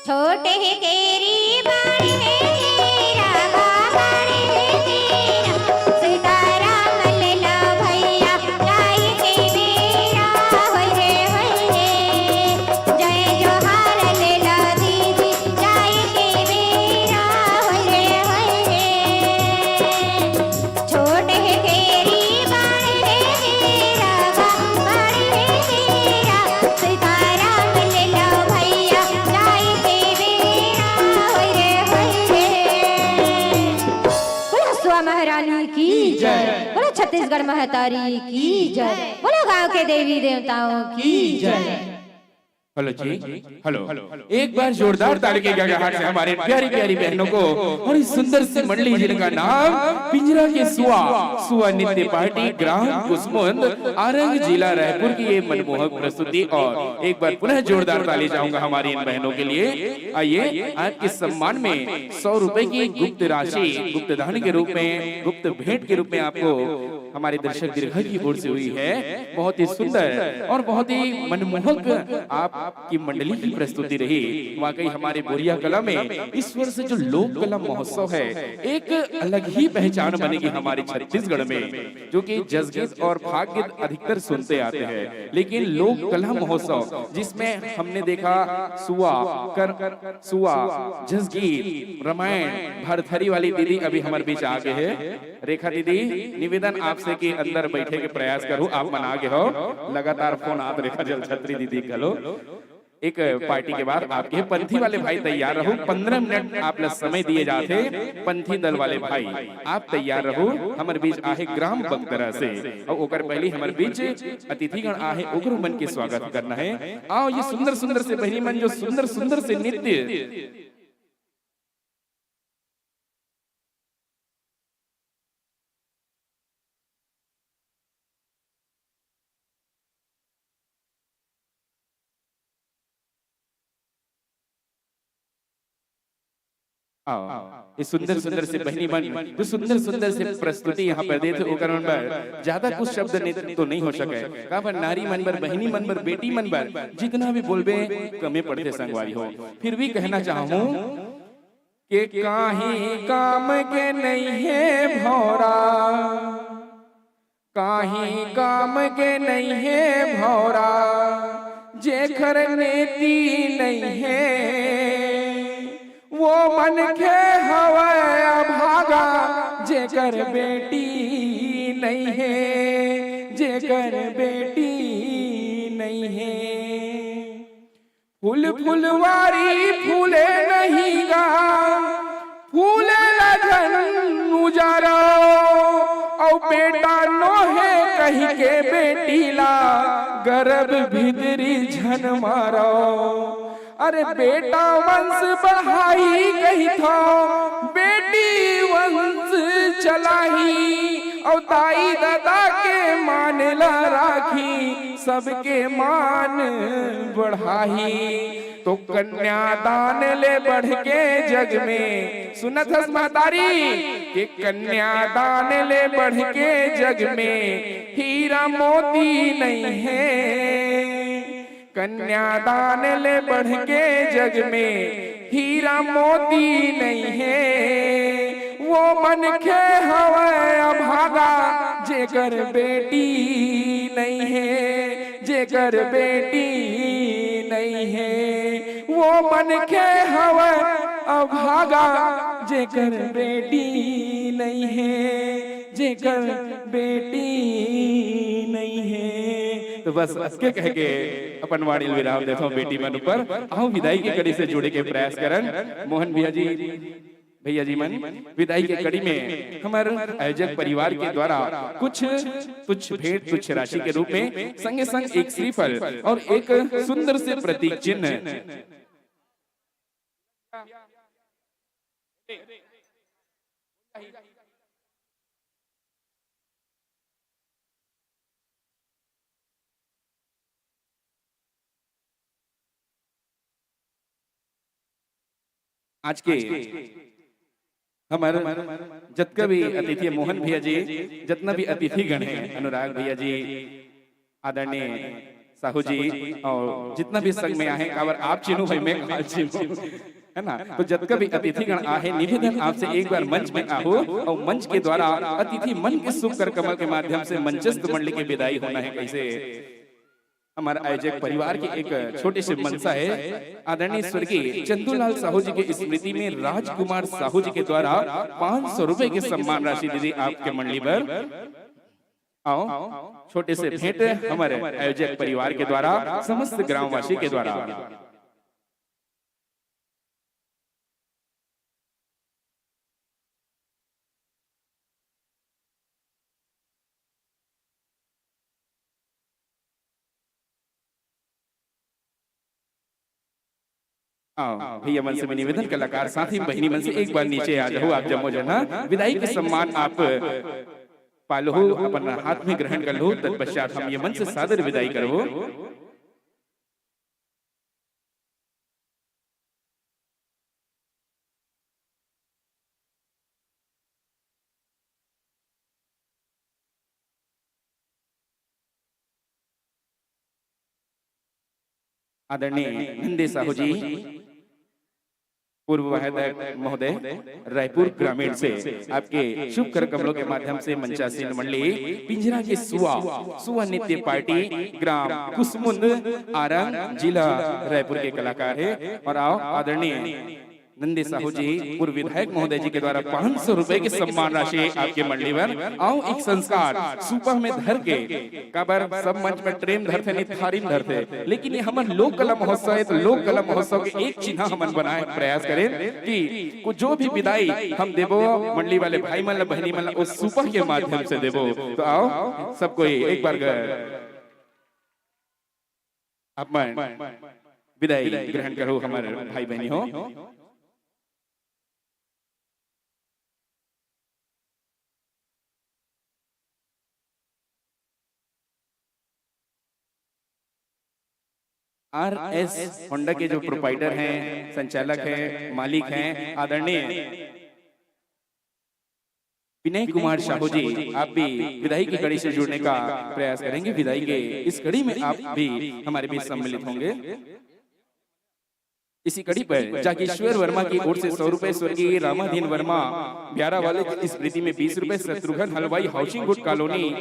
छोटे हे केरी, बड़े हे केरा, बड़े हे केरा। सीताराम ले लो भैया, जाई के बेरा, होय रे, होय रे। जय जोहार ले लो दीदी, जाई के बेरा, होय रे, होय रे। छोटे हे केरी, बड़े हे केरा, बड़े हे केरा। सीताराम ले लो भैया, जाई के बेरा, होय रे, होय रे। बोलो हसुआ महारानी की जय। बोलो छत्तीसगढ़ महतारी की जय। बोलो गांव के देवी देवताओं की जय। हेलो जी। हेलो। एक बार जोरदार ताली के गड़गड़ाहट से हमारे प्यारी प्यारी बहनों को और इस सुंदर सी मंडली जिनका नाम पिंजरा के सुआ, सुआ नृत्य पार्टी, ग्राम कुसमुंद, आरंग, जिला रायपुर की ये मनमोहक प्रस्तुति। और एक बार पुनः जोरदार ताली चाहूंगा हमारी इन बहनों के लिए। आइए, आपके सम्मान में सौ रुपए की गुप्त राशि गुप्त दान के रूप में, गुप्त भेंट के रूप में आपको हमारे दर्शक दीर्घा की ओर से हुई है। बहुत ही सुंदर और बहुत ही मनमोहक आपकी मंडली की प्रस्तुति रही। वाकई हमारे बोरिया कला में इस वर्ष जो लोक कला महोत्सव है, एक अलग ही पहचान बनेगी हमारे छत्तीसगढ़ में, जो कि जसगीत और फागगीत अधिकतर सुनते आते हैं, लेकिन लोक कला महोत्सव जिसमें हमने देखा सुआ, कर, सुआ, जसगीत, रामायण, भरथरी वाली दीदी अभी हमारे बीच आ गए हैं। रेखा दीदी, निवेदन आपसे कि अंदर बैठे के प्रयास करूं, आप मना के हो, लगातार फोन आत रेखा जलछत्री दीदी घलो। एक पार्टी के बाद आपके पंथी वाले भाई तैयार रहो, पंद्रह मिनट आप ला समय दिए जाते। पंथी दल वाले भाई आप तैयार रहो। हमारे बीच आहे ग्राम बगदरा से, और ओकर पहले हमारे बीच अतिथिगण आहे, ओकरो मन के स्वागत करना है। आओ, ये सुंदर सुंदर से बहनी मन जो सुंदर सुंदर से नृत्य आओ, ये सुंदर सुंदर से बहनी मन जो सुंदर सुंदर से प्रस्तुति यहाँ पर देथे, ओकर मन बर ज्यादा कुछ शब्द नहीं तो नहीं हो सके। काबर नारी मन बर, बहनी मन बर, बेटी मन बर जितना भी बोलबे कमे पड़थे संगवारी हो। फिर भी कहना चाहूँ कि काही काम के नहीं है भौरा, काही काम के नहीं है भौरा, जेखर नेती नहीं है, वो मनखे हवय अभागा, जेकर बेटी नहीं है, जेकर बेटी नहीं है। फूल फुलवारी फूले नहीं गा, फूले ला झन उजारो, अउ बेटा नोहे कहि के बेटी ला गरब भीतरी झन मारो। अरे बेटा वंश बढ़ाही कहिथो, बेटी वंश चलाही, अउ दाई ददा के मान ला राखी, सबके मान बढ़ाही। तो कन्यादान ले बढ़ के जग में, सुनत हस महतारी, कि कन्यादान ले बढ़ के जग में हीरा मोती नहीं है। कन्यादान ले बढ़ के जग में हीरा मोती नहीं है। वो मनखे हवय अभागा, जेकर बेटी नहीं है, जेकर बेटी नहीं है। वो मनखे हवय अभागा, जेकर बेटी नहीं है, जेकर बेटी नहीं है। तो बस अतके कह के अपन वाणी ल विराम देथों बेटी मन ऊपर। आओ विदाई के कड़ी से जुड़े के प्रयास करन। मोहन भैया जी, भैया जी मन, विदाई के कड़ी में हमर आयोजक परिवार के द्वारा कुछ, कुछ भेंट, कुछ राशि के रूप में, संगे संग एक श्रीफल और एक सुंदर से प्रतीक चिन्ह। आज के हमर जतका भी अतिथि, मोहन भैया जी, जतना भी अतिथिगण है, अनुराग भैया जी, आदरणीय साहू जी, और जितना भी संग में आहे, काबर आप चिन्हू भाई, मैं कहाँ चिन्हू, है ना? तो जतका भी अतिथिगण आहे, निवेदन आपसे एक बार मंच में आहू और मंच के द्वारा अतिथि मन के सुख कर कमल के माध्यम से मंचस्थ मंडली के विदाई होना है। कैसे हमर आयोजक परिवार के एक छोटे से मनसा है, आदरणीय स्वर्गीय चंदूलाल साहू जी के स्मृति में राजकुमार साहू जी के द्वारा पाँच सौ रुपए के सम्मान राशि दीदी आपके मंडली बर। आओ, छोटे से भेंट हमर आयोजक परिवार के द्वारा, समस्त ग्रामवासी के द्वारा। आओ, भैया मन से भी निवेदन, कलाकार साथी बहिनी मन से एक बार नीचे आ जाओ, आप जम्मो जना विदाई के सम्मान आप पालहू, अपन हाथ में ग्रहण कर लहू। तत्पश्चात हम ये मन से सादर विदाई करबो। आदरणीय नंदे साहू जी, पूर्व विधायक महोदय, रायपुर ग्रामीण से आपके शुभ कर कमलों के माध्यम से मंचासीन मंडली पिंजरा के सुआ, सुआ नृत्य पार्टी, ग्राम कुसमुंद, आरंग, जिला रायपुर के कलाकार हे। और आओ, आदरणीय नंदे साहू जी, पूर्व विधायक महोदय जी के द्वारा पाँच सौ रुपए के सम्मान राशि आपके मंडली बर। आओ, एक संस्कार सुपा में धर के, काबर सब मंच में ट्रेम धरथे, नहीं थारी में धरथे, लेकिन ये हमर लोक कला महोत्सव हे, तो लोक कला महोत्सव के एक चिन्हा हमन बनाए प्रयास करें कि कुछ जो भी विदाई हम देबो मंडली वाले भाई मन ला, बहिनी मन ला, वो सुपा के माध्यम से देबो। तो आओ, सब कोई एक बार ग-, आप मन विदाई ग्रहण करो हमर भाई बहिनी हो। आर एस होंडा के जो प्रोप्राइटर हैं, संचालक हैं, मालिक हैं, आदरणीय विनय कुमार साहू जी, आप भी विदाई की कड़ी से जुड़ने का प्रयास करेंगे। विदाई के इस कड़ी में आप भी हमारे बीच सम्मिलित होंगे। इसी कड़ी पर जागेश्वर वर्मा की ओर से सौ रुपए, स्वर्गीय रामाधीन वर्मा ब्यारा वाले की स्मृति में बीस रुपए, शत्रुघ्न हलवाई, हाउसिंग बोर्ड कॉलोनी,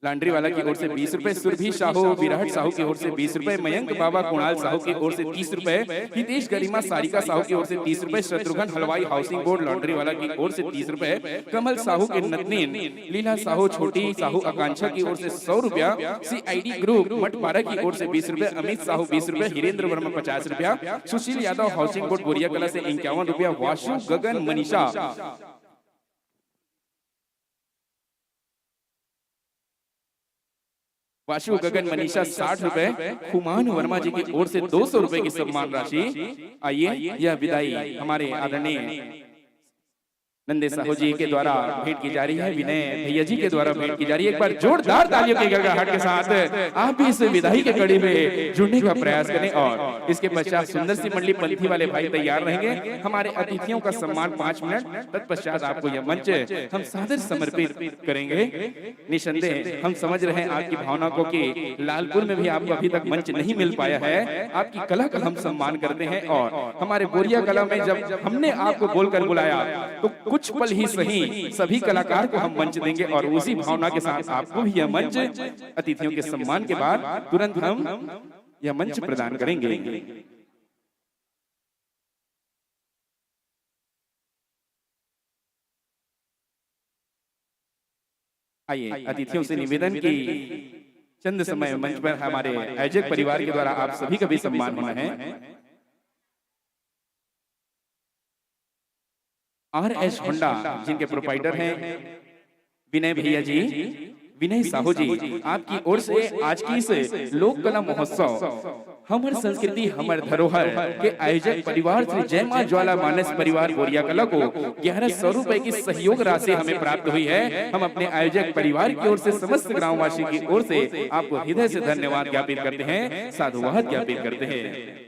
लॉन्ड्री वाला की ओर से बीस रुपए, सुरभि साहू, विराट साहू की ओर से बीस रुपए, मयंक बाबा, कुणाल साहू की ओर से तीस रुपए, हितेश गरिमा, सारिका साहू की ओर से तीस रुपए, शत्रुघ्न हलवाई, हाउसिंग बोर्ड, लॉन्ड्री वाला की ओर से तीस रुपए, कमल साहू के नतनीन लीला साहू, छोटी साहू, आकांक्षा की ओर से सौ रुपया, सीआईडी ग्रुप मटपारा की ओर से बीस रुपए, अमित साहू बीस रुपए, हिरेंद्र वर्मा पचास रुपया, सुशील यादव, हाउसिंग बोर्ड बोरिया कला से इक्यावन रुपया, वाशु गगन मनीषा, वाशु गगन मनीषा साठ रुपए, खुमान वर्मा जी की ओर से दो सौ रुपए की सम्मान राशि। आइए, यह विदाई हमारे आदरणीय नंदे साहू जी के द्वारा भेंट की जा रही है, विनय भैया जी के द्वारा भेंट की जा रही है। एक बार जोरदार तालियों के गड़गड़ाहट के साथ आप भी इस विदाई के कड़ी में जुड़ने का प्रयास करें। और इसके पश्चात सुंदर सी मंडली पंथी वाले भाई तैयार रहेंगे। हमारे अतिथियों का सम्मान पाँच मिनट, तत्पश्चात आपको यह मंच हम सादर समर्पित करेंगे। निसंदेह हम समझ रहे हैं आपकी भावना को कि लालपुर में भी आपको अभी तक मंच नहीं मिल पाया है। आपकी कला का हम सम्मान करते हैं और हमारे बोरिया कला में जब हमने आपको बोलकर बुलाया, तो कुछ पल ही सही, सभी कलाकार को हम मंच देंगे और उसी भावना के साथ आपको भी यह मंच अतिथियों के सम्मान के बाद तुरंत हम यह मंच प्रदान करेंगे। आइए, अतिथियों से निवेदन कि चंद समय मंच पर हमारे आयोजक परिवार के द्वारा आप सभी का भी सम्मान होना है। आर एस होंडा, जिनके प्रोप्राइटर हैं विनय भैया जी, विनय साहू जी, आपकी ओर से आज की इस लोक कला महोत्सव हमर संस्कृति हमर धरोहर के आयोजक परिवार श्री जय मां ज्वाला मानस परिवार बोरिया कला को ग्यारह सौ रुपए की सहयोग राशि हमें प्राप्त हुई है। हम अपने आयोजक परिवार की ओर से, समस्त ग्रामवासी की ओर से आपको हृदय से धन्यवाद ज्ञापित करते हैं, साधुवाद ज्ञापित करते हैं।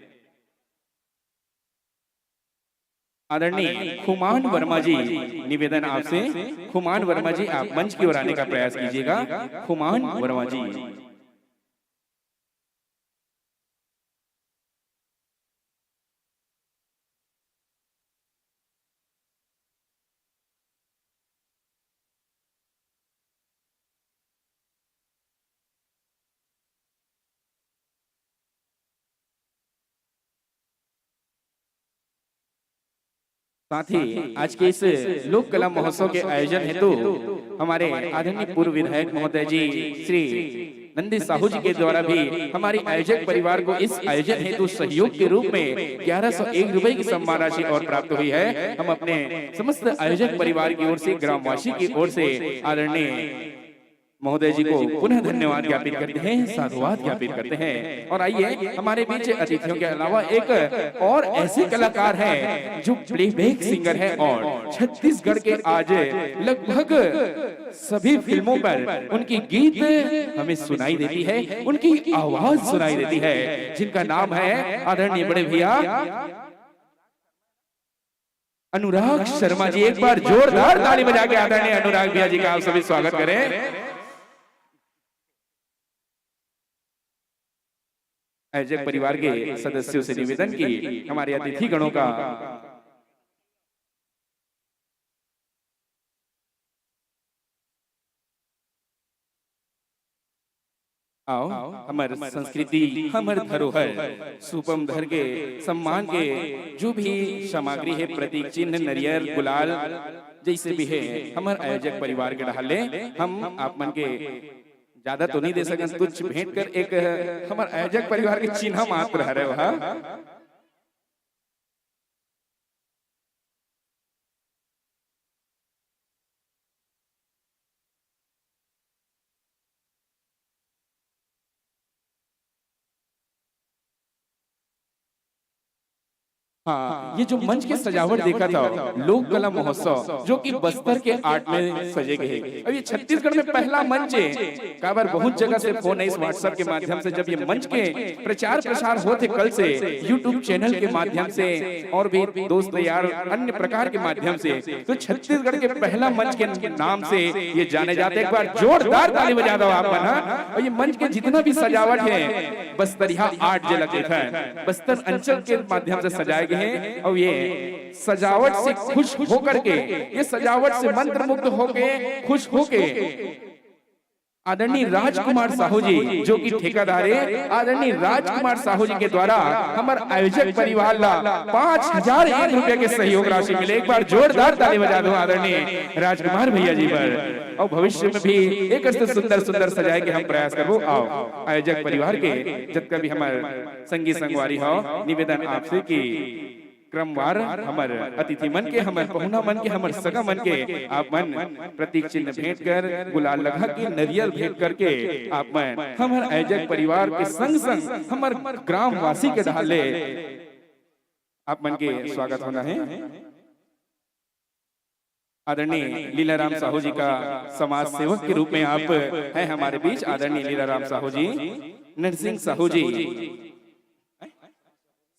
आदरणीय खुमान वर्मा जी, निवेदन आपसे, खुमान वर्मा जी, आप मंच की ओर आने का प्रयास कीजिएगा। खुमान वर्मा जी। साथ ही आज के इस लोक कला महोत्सव के आयोजन हेतु हमारे आदरणीय पूर्व विधायक महोदय जी श्री नंदी साहू जी के द्वारा भी हमारे आयोजक परिवार को इस आयोजन हेतु सहयोग के रूप में ग्यारह सौ एक रुपए की सम्मान राशि और प्राप्त हुई है। हम अपने समस्त आयोजक परिवार की ओर से, ग्रामवासी की ओर से आदरणीय महोदय जी को पुनः धन्यवाद ज्ञापित करते हैं, साधुवाद ज्ञापित करते हैं। और आइए, हमारे बीच अतिथियों के अलावा एक और ऐसे कलाकार हैं जो प्लेबैक सिंगर है और छत्तीसगढ़ के आज लगभग सभी फिल्मों पर उनकी गीत हमें सुनाई देती है, उनकी आवाज सुनाई देती है, जिनका नाम है आदरणीय बड़े भैया अनुराग शर्मा जी। एक बार जोरदार ताली बजा के आदरणीय अनुराग भैया जी का आप सभी स्वागत करें। आयोजक परिवार के सदस्यों से निवेदन कि हमारे अतिथि गणों का आओ, हमर संस्कृति, हमर धरोहर, सुपम धर के सम्मान के जो भी सामग्री है, प्रतीक चिन्ह, नरियर, गुलाल, जैसे भी है, हमर आयोजक परिवार के डहार ले हम आप मन के ज्यादा तो नहीं दे सकन, कुछ भेंट कर एक हमर आयोजक परिवार के चिन्ह मात्र हरे वह। हाँ, ये जो मंच के सजावट देखा था, लोक कला महोत्सव, जो कि बस्तर के आर्ट में सजे गए। अब ये छत्तीसगढ़ में पहला मंच है। काबर बहुत जगह से फोन है इस WhatsApp के माध्यम से, जब ये मंच के प्रचार प्रसार होते कल से YouTube चैनल के माध्यम से और भी दोस्त यार अन्य प्रकार के माध्यम से, तो छत्तीसगढ़ के पहला मंच के नाम से ये जाने जाते। एक बार जोरदार ताली बजा दो आप मन, हाँ। और ये मंच के जितना भी सजावट है, बस्तरिया आर्ट जे लगत है, बस्तर अंचल के माध्यम से सजाए गए हैं। और ये सजावट से खुश होकर के, ये सजावट से मंत्रमुग्ध होके, खुश होके आदरणीय राजकुमार साहू जी, जो कि ठेकेदार है, आदरणीय राजकुमार साहू जी के द्वारा हमर आयोजक परिवार ला पाँच हजार एक रुपया के सहयोग राशि मिले। एक बार जोरदार ताली बजा दो आदरणीय राजकुमार भैया जी पर। और भविष्य में भी एक ऐसे सुंदर सुंदर सजाए के हम प्रयास करबो। आओ, आयोजक परिवार के जतका भी हमर संगी संगवारी हो, निवेदन आपसे कि क्रमवार हमर अतिथि मन के, हमर पहुना मन के, हमर सगा मन के आप मन प्रतीक चिन्ह भेंट कर, गुलाल लगा के, नरियल भेंट करके आप मन हमर आयोजक परिवार के संग संग हमर ग्रामवासी के डहार ले आप मन के स्वागत होना है। आदरणीय लीलाराम साहू जी का समाज सेवक के रूप में आप हैं हमारे बीच। आदरणीय लीलाराम साहू जी, नरसिंह साहू जी,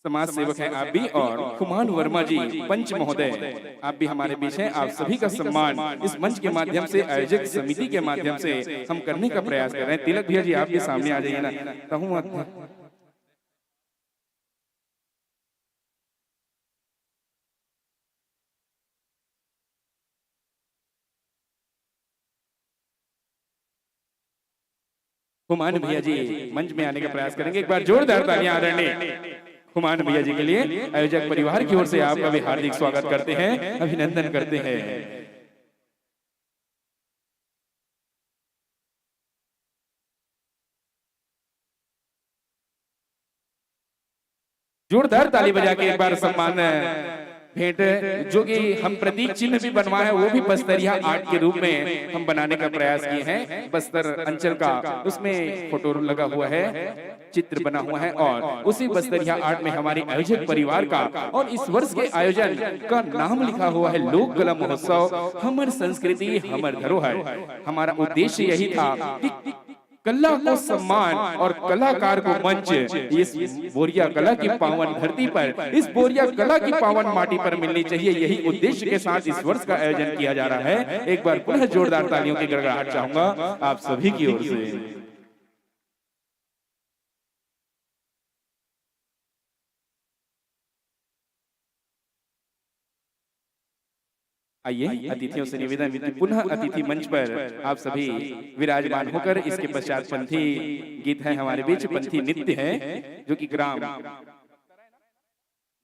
समाज सेवक हैं आप भी, और खुमान वर्मा जी, पंच महोदय, आप भी हमारे बीच हैं। आप सभी का सम्मान इस मंच के माध्यम से, आयोजक समिति के माध्यम से हम करने का प्रयास कर रहे हैं। तिलक भैया जी, आप भी सामने आ जाइए ना। रहूं मत। खुमान भैया जी मंच में आने का प्रयास करेंगे। एक बार जोरदार तालियां आदरणीय खुमान भैया जी के लिए। आयोजक परिवार की ओर से आपका भी हार्दिक स्वागत करते हैं, अभिनंदन करते हैं। जोरदार ताली बजा के एक बार सम्मान भेंट, जो कि हम प्रतीक चिन्ह भी बनवाए हैं, वो भी बस्तरिया आर्ट के रूप में हम बनाने का प्रयास किए हैं। बस्तर अंचल का उसमें फोटो लगा हुआ है, चित्र बना हुआ है, और उसी बस्तरिया आर्ट में हमारे आयोजक परिवार का और इस वर्ष के आयोजन का नाम लिखा हुआ है लोक कला महोत्सव, हमर संस्कृति, हमर धरोहर। हमारा उद्देश्य यही था कि कला को सम्मान और कलाकार को मंच इस बोरिया कला की पावन धरती पर, इस बोरिया कला की पावन माटी पर मिलनी चाहिए। यही उद्देश्य के साथ इस वर्ष का आयोजन किया जा रहा है। एक बार पुनः जोरदार तालियों की गड़गड़ाहट चाहूंगा आप सभी की ओर से। आइए, अतिथियों से निवेदन कि पुनः अतिथि मंच पर आप सभी विराजमान होकर, इसके पश्चात पंथी गीत है हमारे बीच, पंथी नृत्य है, जो कि ग्राम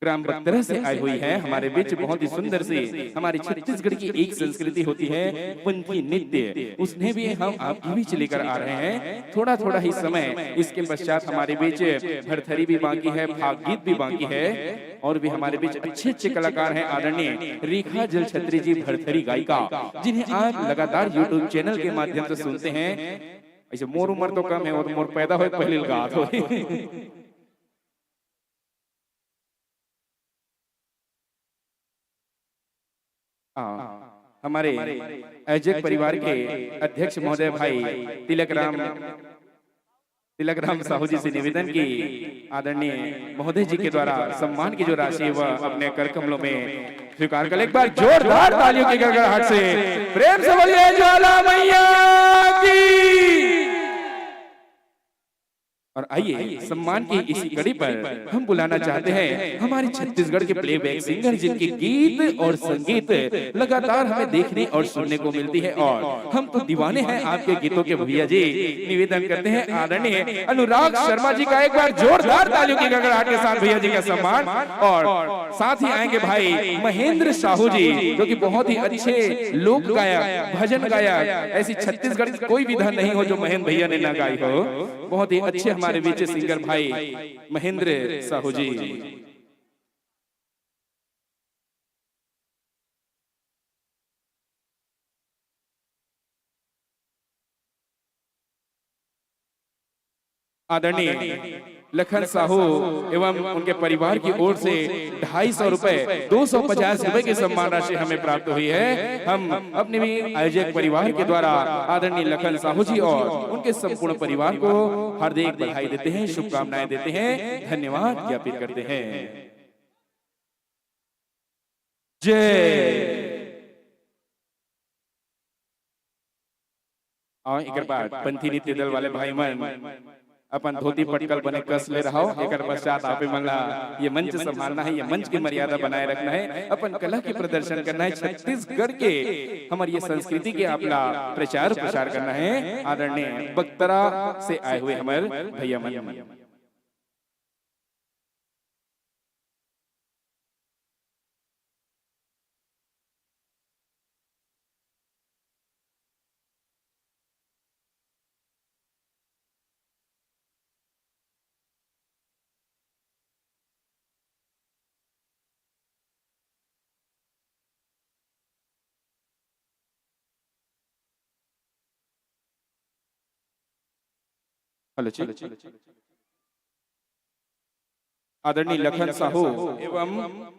ग्राम बख्तरा से आई हुई है हमारे बीच। बहुत ही सुंदर सी हमारी छत्तीसगढ़ की एक संस्कृति होती है पंथी नृत्य, उसने भी हम आपके बीच लेकर आ रहे हैं। थोड़ा थोड़ा ही समय, इसके पश्चात हमारे बीच भरथरी भी बाकी है, फाग गीत भी बाकी है, और भी हमारे बीच अच्छे अच्छे कलाकार हैं। आदरणीय रेखा जलछत्री जी, भरथरी गायिका, जिन्हें आप लगातार YouTube चैनल के माध्यम से सुनते हैं। ऐसे मोर उम्र तो कम है, वो तो मोर पैदा होए पहले गात हो। हाँ, हमारे आयोजक परिवार के अध्यक्ष महोदय भाई तिलक राम, तिलक राम साहू जी से निवेदन की आदरणीय महोदय जी के द्वारा सम्मान की जो राशि है, वह अपने कर कमलों में स्वीकार कर ले। एक बार जोरदार तालियों की गड़गड़ाहट से प्रेम से बोलिए ज्वाला मैया की। और आइए, सम्मान की इसी कड़ी पर हम बुलाना चाहते हैं हमारे छत्तीसगढ़ के प्लेबैक सिंगर, जिनके गीत और संगीत लगातार हमें देखने और सुनने को मिलती है, और हम तो दीवाने हैं आपके गीतों के भैया जी। निवेदन करते हैं आदरणीय अनुराग शर्मा जी का एक बार जोरदार तालियों की गड़गड़ाहट के साथ भैया जी का सम्मान। और साथ ही आएंगे भाई महेंद्र साहू जी, जो कि बहुत ही अच्छे लोक गायक, भजन गायक, ऐसी छत्तीसगढ़ की कोई विधा नहीं हो जो महेंद्र भैया ने ना गाई हो। बहुत ही अच्छे हमारे बीच सिंगर भाई महेंद्र साहू जी। आदरणीय लखन साहू एवं उनके परिवार की ओर से ढाई सौ रुपए, दो सौ पचास रुपए की सम्मान राशि हमें प्राप्त हुई है। हम अपने भी आयोजक परिवार के द्वारा आदरणीय लखन साहू जी और उनके संपूर्ण परिवार को हार्दिक बधाई देते हैं, शुभकामनाएं देते हैं, धन्यवाद ज्ञापित करते हैं। जय। और एकर बाद पंथी नृत्य दल वाले भाई मन अपन धोती पटकल बने कस ले रहो। एकर पश्चात आप मन ला ये मंच संभालना है, ये मंच की मर्यादा बनाए रखना है, अपन कला के प्रदर्शन करना है। छत्तीसगढ़ के हमर ये संस्कृति के आप ला प्रचार प्रसार करना है। आदरणीय बख्तरा से आए हुए हमर भैया मन। हेलो जी। आदरणीय लखन साहू एवं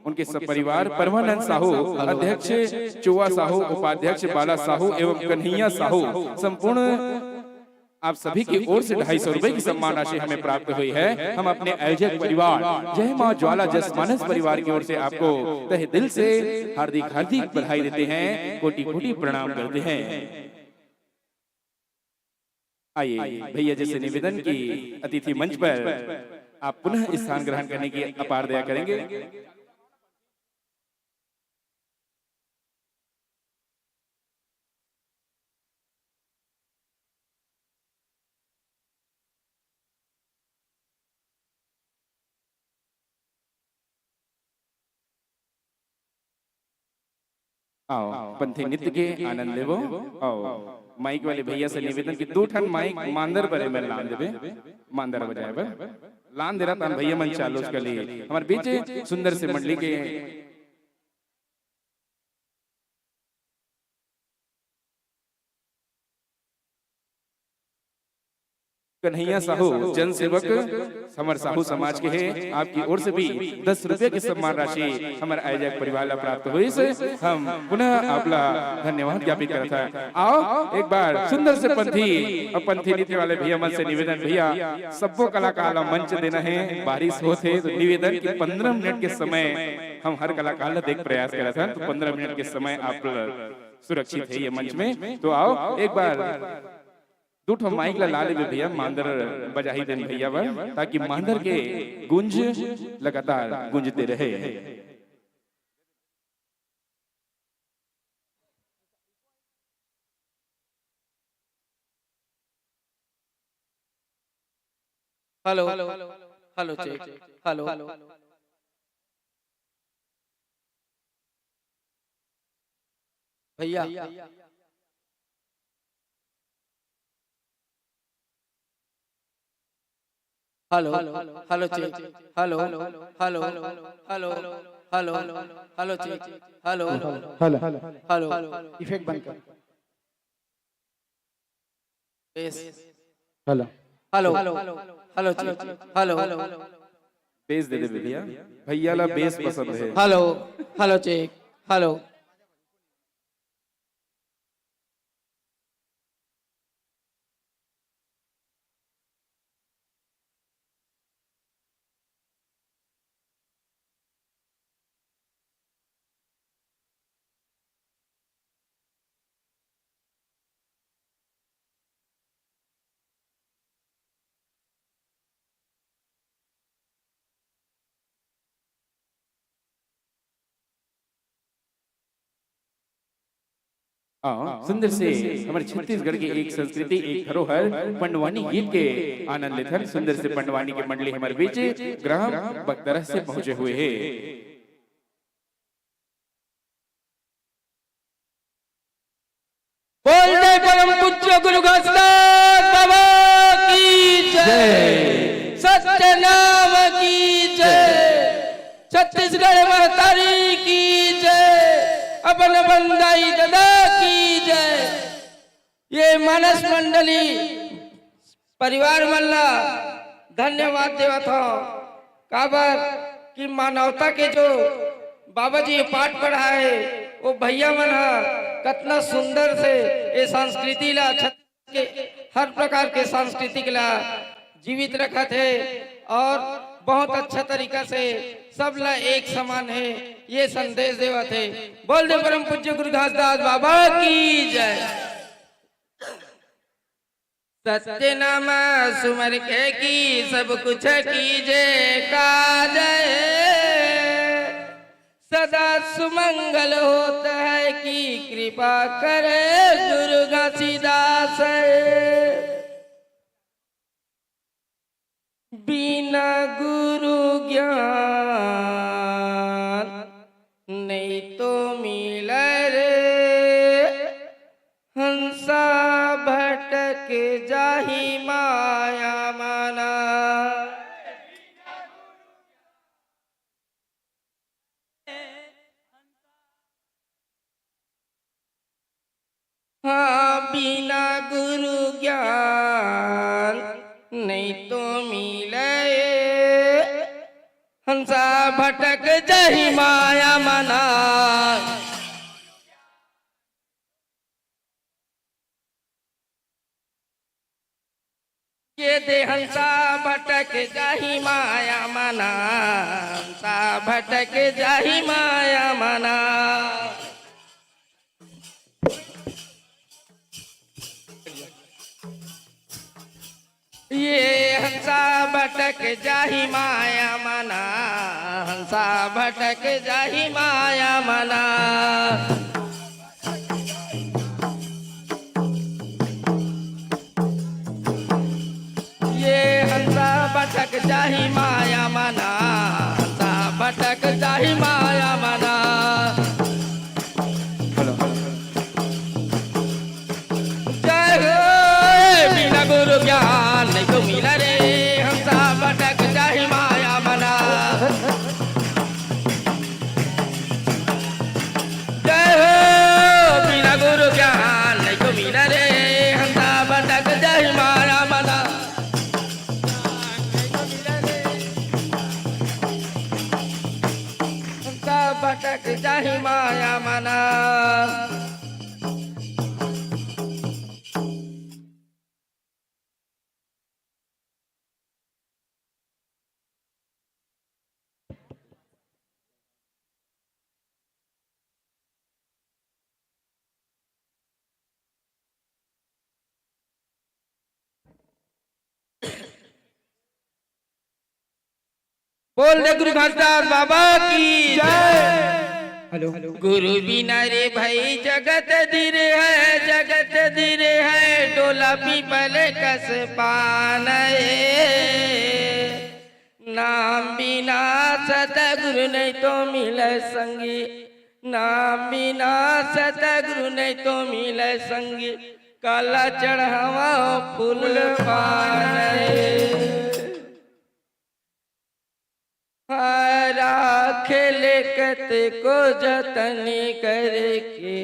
उनके सपरिवार, परमानंद साहू, अध्यक्ष चुआ साहू, उपाध्यक्ष बाला साहू एवं कन्हैया साहू, संपूर्ण आप सभी की ओर से ढाई सौ रुपए की सम्मान राशि हमें प्राप्त हुई है। हम अपने आयोजक परिवार जय मां ज्वाला जसमानस परिवार की ओर से आपको तहे दिल से हार्दिक हार्दिक बधाई देते हैं, कोटि कोटि प्रणाम करते हैं। आइए भैया जी से निवेदन की अतिथि मंच पर आप पुनः स्थान ग्रहण करने की अपार दया करेंगे। आओ, पंथी नृत्य के आनंद लेवो। आओ, माइक वाले भैया से निवेदन कि दू ठन माइक मांदर बरे में लान देबे, मांदर बजाए बर लान दे रहा भैया मन चालू कर लिए। हमारे बीच सुंदर से मंडली के कन्हैया साहू, जन सेवक, हमर साहू समाज के हे, आपकी ओर से भी दस रुपया के सम्मान राशि हमर आयोजक परिवार ला प्राप्त होइस। हम पुनः आपला धन्यवाद ज्ञापित करत हन। आओ, एक बार सुंदर से पंथी और पंथी नृत्य वाले भैया मन से निवेदन, भैया, सब्बो कलाकार ला मंच देना हे, बारिश होत हे, तो निवेदन कि पंद्रह मिनट के समय हम हर कलाकार ला देख प्रयास करत हन, तो पंद्रह मिनट के समय आप सुरक्षित हे ये मंच में। तो आओ, एक बार दू ठो माइक ला ला लेबे भैया, मांदर बजाही देन भैया बर, ताकि मांदर के गुंज लगातार गुंजते रहे। Hello, hello, check, hello. भैया। Hello, hello check. Hello, hello, hello, hello check. Hello, hello, hello. Effect बंद कर। Bass. Hello. Hello, hello check. Hello. Bass दे दे भैया। भैया ला बेस पसंद है। Hello, hello check. हेलो। हाँ, सुंदर से हमर छत्तीसगढ़ के एक संस्कृति, एक धरोहर पंडवानी गीत के आनंद लेथन। सुंदर से पंडवानी के मंडली हमर बीच ग्राम बगदरह से पहुंचे हुए हे। बोल दे परम पूज्य गुरु घासीदास बाबा की जय। जय। सत्य नाम की जय। छत्तीसगढ़ महतारी की जय। अपन अपन दाई ददा की जय। ये मानस मंडली परिवार मन ला धन्यवाद देवत हव, काबर कि मानवता के जो बाबा जी पाठ पढ़ाए, वो भैया मन ह कतना सुंदर से ये संस्कृति ला, छत्तीसगढ़ के हर प्रकार के सांस्कृतिक ला जीवित रखत हे और बहुत अच्छा तरीका से सब ला एक समान हे, ये संदेश देवत हे। बोल दे परम पूज्य गुरु घासीदास बाबा की जय। सत्य नाम सुमर के की सब कुछ कीजे काज हे। सदा सुमंगल होत है कि कृपा करे गुरु घासीदास। बिना गुरु ज्ञान नहीं तो मिले रे, हंसा भटक जाही माया मना। हाँ, बिना गुरु ज्ञान नहीं तो मिले, हंसा भटक जाही माया मना। ये दे हंसा भटक जाही माया मना, हंसा भटक जाही माया मना। ये हंसा भटक जाही माया मना, हंसा भटक जाही माया मना। ये हंसा भटक जाही माया मना, हंसा भटक जाही माया मना। Hello, hello. जय हो, बिना गुरु ज्ञान नहीं तो मिला रे, हंसा भटक जाही माया मना। जय हो, बिना गुरु ज्ञान नहीं तो मिला रे, हंसा भटक जाही माया मना। हंसा भटक जाही माया मना। बोल दे गुरु घासीदास बाबा की जय। हेलो। गुरु बिना रे भाई जगत धीर है, जगत धीर है, डोला पीपल कस पान ए। नाम बिना सतगुरु नहीं तो मिले संगी, नाम बिना सतगुरु नहीं तो मिले संगी, काला चढ़ावा फूल पान। हाँ, राखे ले कतको जतन करके,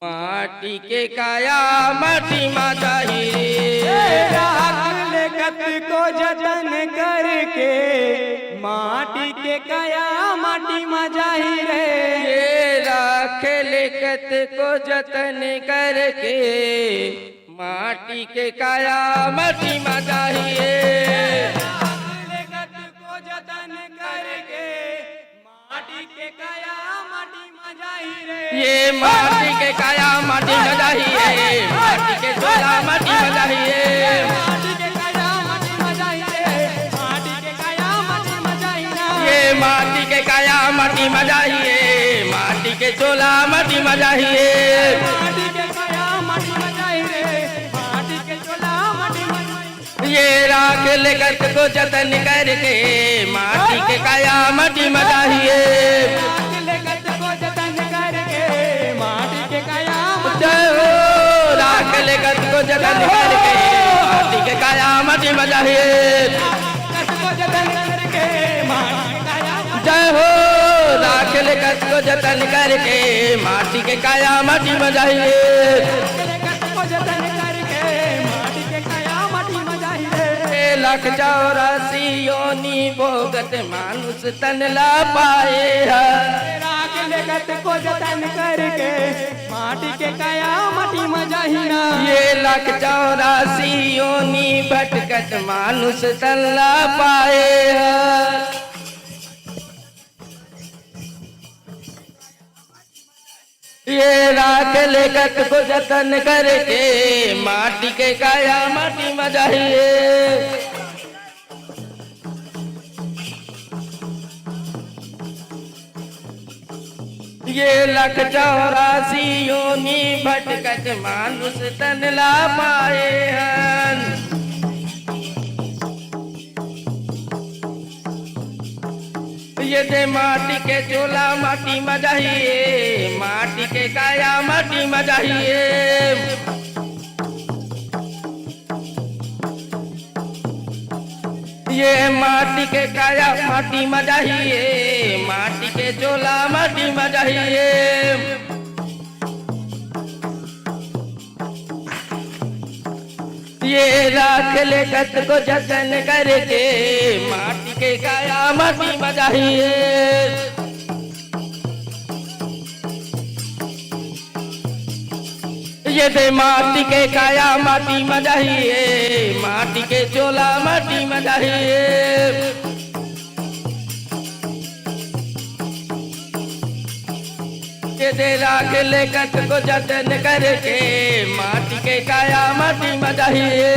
माटी के काया माटी मा जाही रे। ए, राख ले कतको जतन करके, माटी के काया माटी मा जाही रे। ए, राख ले कतको जतन करके, माटी के काया माटी मा जाही रे। राख ले कतको जतन करके, माटी के काया माटी मा जाही रे। ये माटी के काया माटी मा जाही रे, माटी के चोला माटी मा जाही रे। माटी के काया माटी मा जाही रे, माटी के काया माटी मा जाही ना। ये माटी के काया माटी मा जाही रे, माटी के चोला माटी मा जाही रे। माटी के काया माटी मा जाही रे, माटी के चोला माटी मा जाही रे। ये राख ले कतको जतन करके, माटी के काया माटी मा जाही रे। राख ले कतको जतन करके, माटी के काया माटी जय हो, राख ले कतको जतन करके, माटी के काया माटी मा जाही रे। कतको जतन करके, माटी के काया माटी जय हो, राख ले कतको जतन करके, माटी के काया माटी मा जाही रे। राख ले कतको जतन करके, माटी के काया माटी मा जाही रे। ए लाख चौरासी योनि भोगत मानुष तन ला पाए ह। राख ले कतको जतन करके, माटी के काया माटी मा जाही ना। ये लाख चौरासी योनि भटकत मानुष तन ला पाए ह। ये राख ले कतको जतन करके, माटी के काया माटी मा जाही रे। ये लाख चौरासी योनि भटकत मानुष तन ला पाए हन। ये दे माटी के चोला माटी मा जाही रे, माटी के काया माटी मा जाही रे। ये माटी के काया माटी मा जाही रे, माटी के चोला माटी मा जाही रे। ये राख ले कतको जतन करके, माटी के काया माटी मा जाही रे। ये दे माटी के काया माटी मा जाही रे, माटी के चोला माटी मा जाही रे। ये दे राख ले कतको जतन करके, माटी के काया माटी मा जाही रे।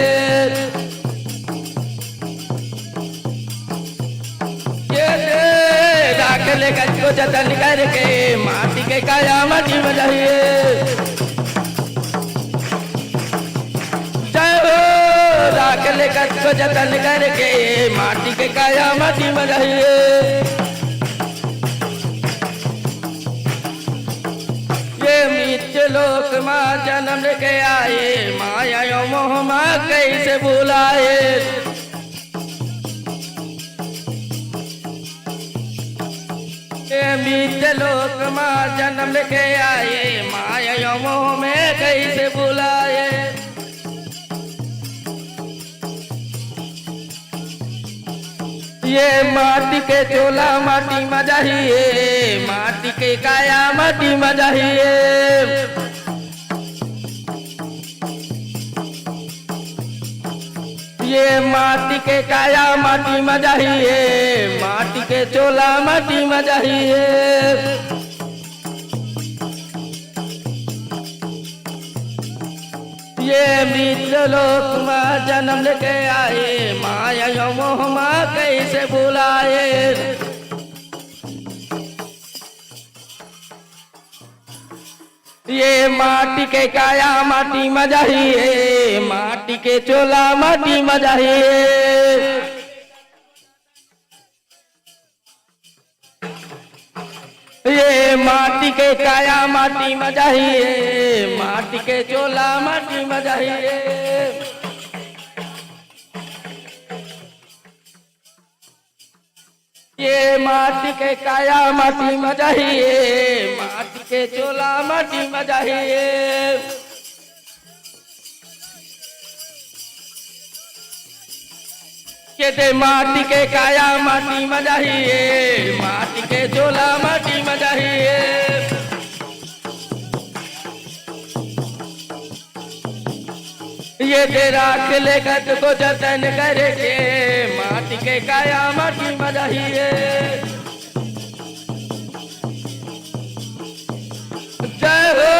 ये दे राख ले कतको जतन करके, माटी के काया माटी मा जाही रे। जय हो, राख ले कतको जतन करके, माटी के काया माटी मा जाही रे। ये मृत्यु लोक मा जन्म लेके आए, माया यो मोह मा कैसे भुलाए। ये मृत्यु लोक मा जन्म लेके आए, माया यो मोह में कैसे भुलाए। ये माटी के चोला माटी मा जाही रे, माटी के काया माटी मा जाही रे। ये माटी के काया माटी मा जाही रे, माटी के चोला माटी मा जाही रे। ये मृत्यु लोक मा जन्म लेके आए, माया यो मोह मा कैसे भुलाए। ये माटी के काया माटी मा जाही रे, माटी के चोला माटी मा जाही रे। ये माटी के काया माटी म जाही, ये माटी के चोला माटी म जाही, ये। ये माटी के काया माटी म जाही, ये माटी के चोला माटी म जाही, ये। ये दे माटी के काया माटी म जाही, ये माटी के चोला माटी म जाही, ये। ये दे राख ले कतको जतन करके, माटी के काया माटी म जाही, ये। जय हो,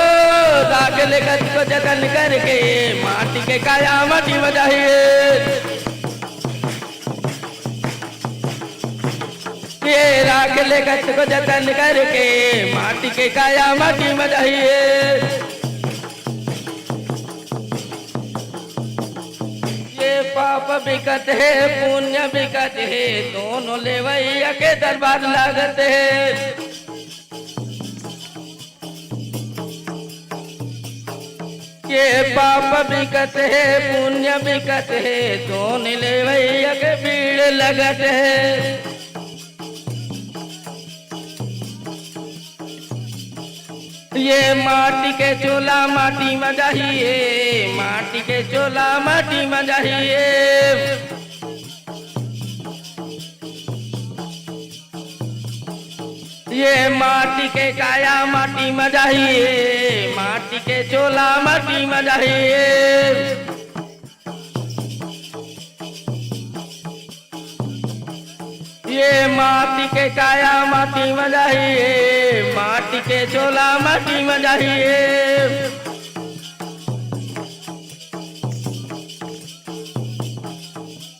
राख ले कतको जतन करके, माटी के काया माटी म जाही, ये। ये राख ले कतको जतन करके, माटी के काया माटी म जाही, ये। ये पाप बिकत हे, पुण्य बिकत हे, दोनों लेवइया के दरबार लागत हे। ये पाप बिकत हे, पुण्य बिकत हे, दोनों लेवइया के भीड़ लगत हे। ये माटी के चोला माटी म जाही, ये माटी के चोला माटी म जाही, ये। ये माटी के काया माटी म जाही, ये माटी के चोला माटी म जाही, ये। ये माटी के काया माटी म जाही, ये माटी के चोला माटी म जाही, ये।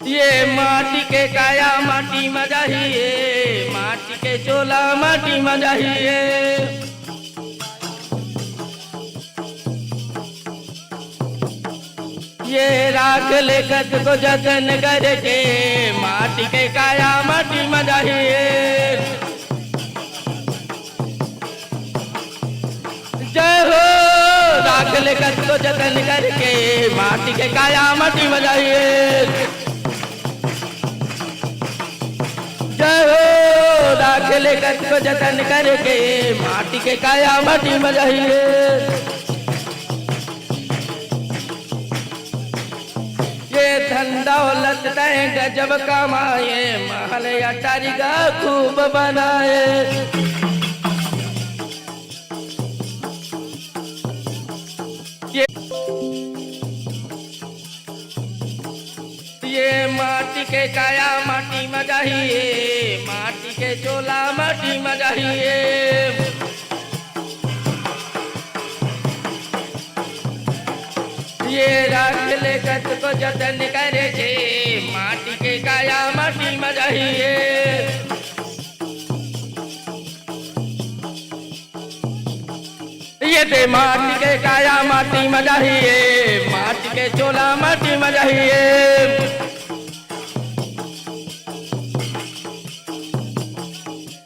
ये माटी के काया माटी म जाही, ये माटी के चोला माटी म जाही, ये। ये राख ले कतको जतन करके, माटी के काया माटी म जाही, ये। जय हो, राख ले कतको जतन करके, माटी के काया माटी म जाही, ये। जय हो, राख ले कतको जतन करके, माटी के काया माटी म जाही, ये। ये धन दौलत तैं गजब कमाए, महल अटारी गा खूब बनाए। ये, ये माटी के काया माटी म जाही, ये माटी के चोला माटी म जाही, ये। ये राख ले कतको जतन करके, माटी के काया माटी म जाही, ये। ये दे माटी के काया माटी म जाही, ये माटी के चोला माटी म जाही, ये।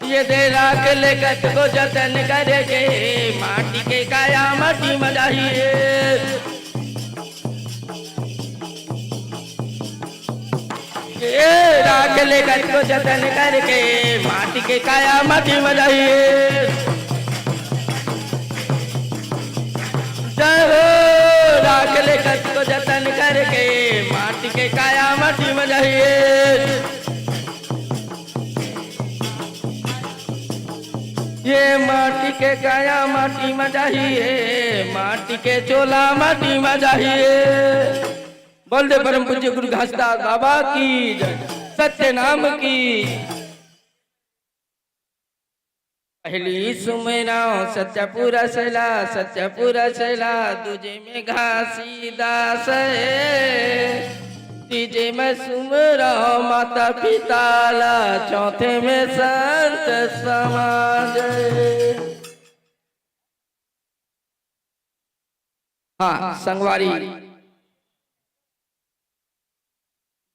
ये दे राख ले कतको जतन करके, माटी के काया माटी म जाही, ये। ये राख ले कतको जतन करके, माटी के काया माटी म जाही, ये। जय हो, राख ले कतको जतन करके, माटी के काया माटी म जाही, ये। ये माटी के काया माटी म जाही, ये माटी के चोला माटी म जाही, ये। बोल दे परम पूज्य गुरु घासदास बाबा की जय, सत्य नाम की। पहली सुमिरंव सत्य पुरुष ला, सत्य पुरुष ला, दूजे में घासीदास हे। तीजे में सुमिरंव माता पिता ला, चौथे में संत समाज हे। हाँ, संगवारी।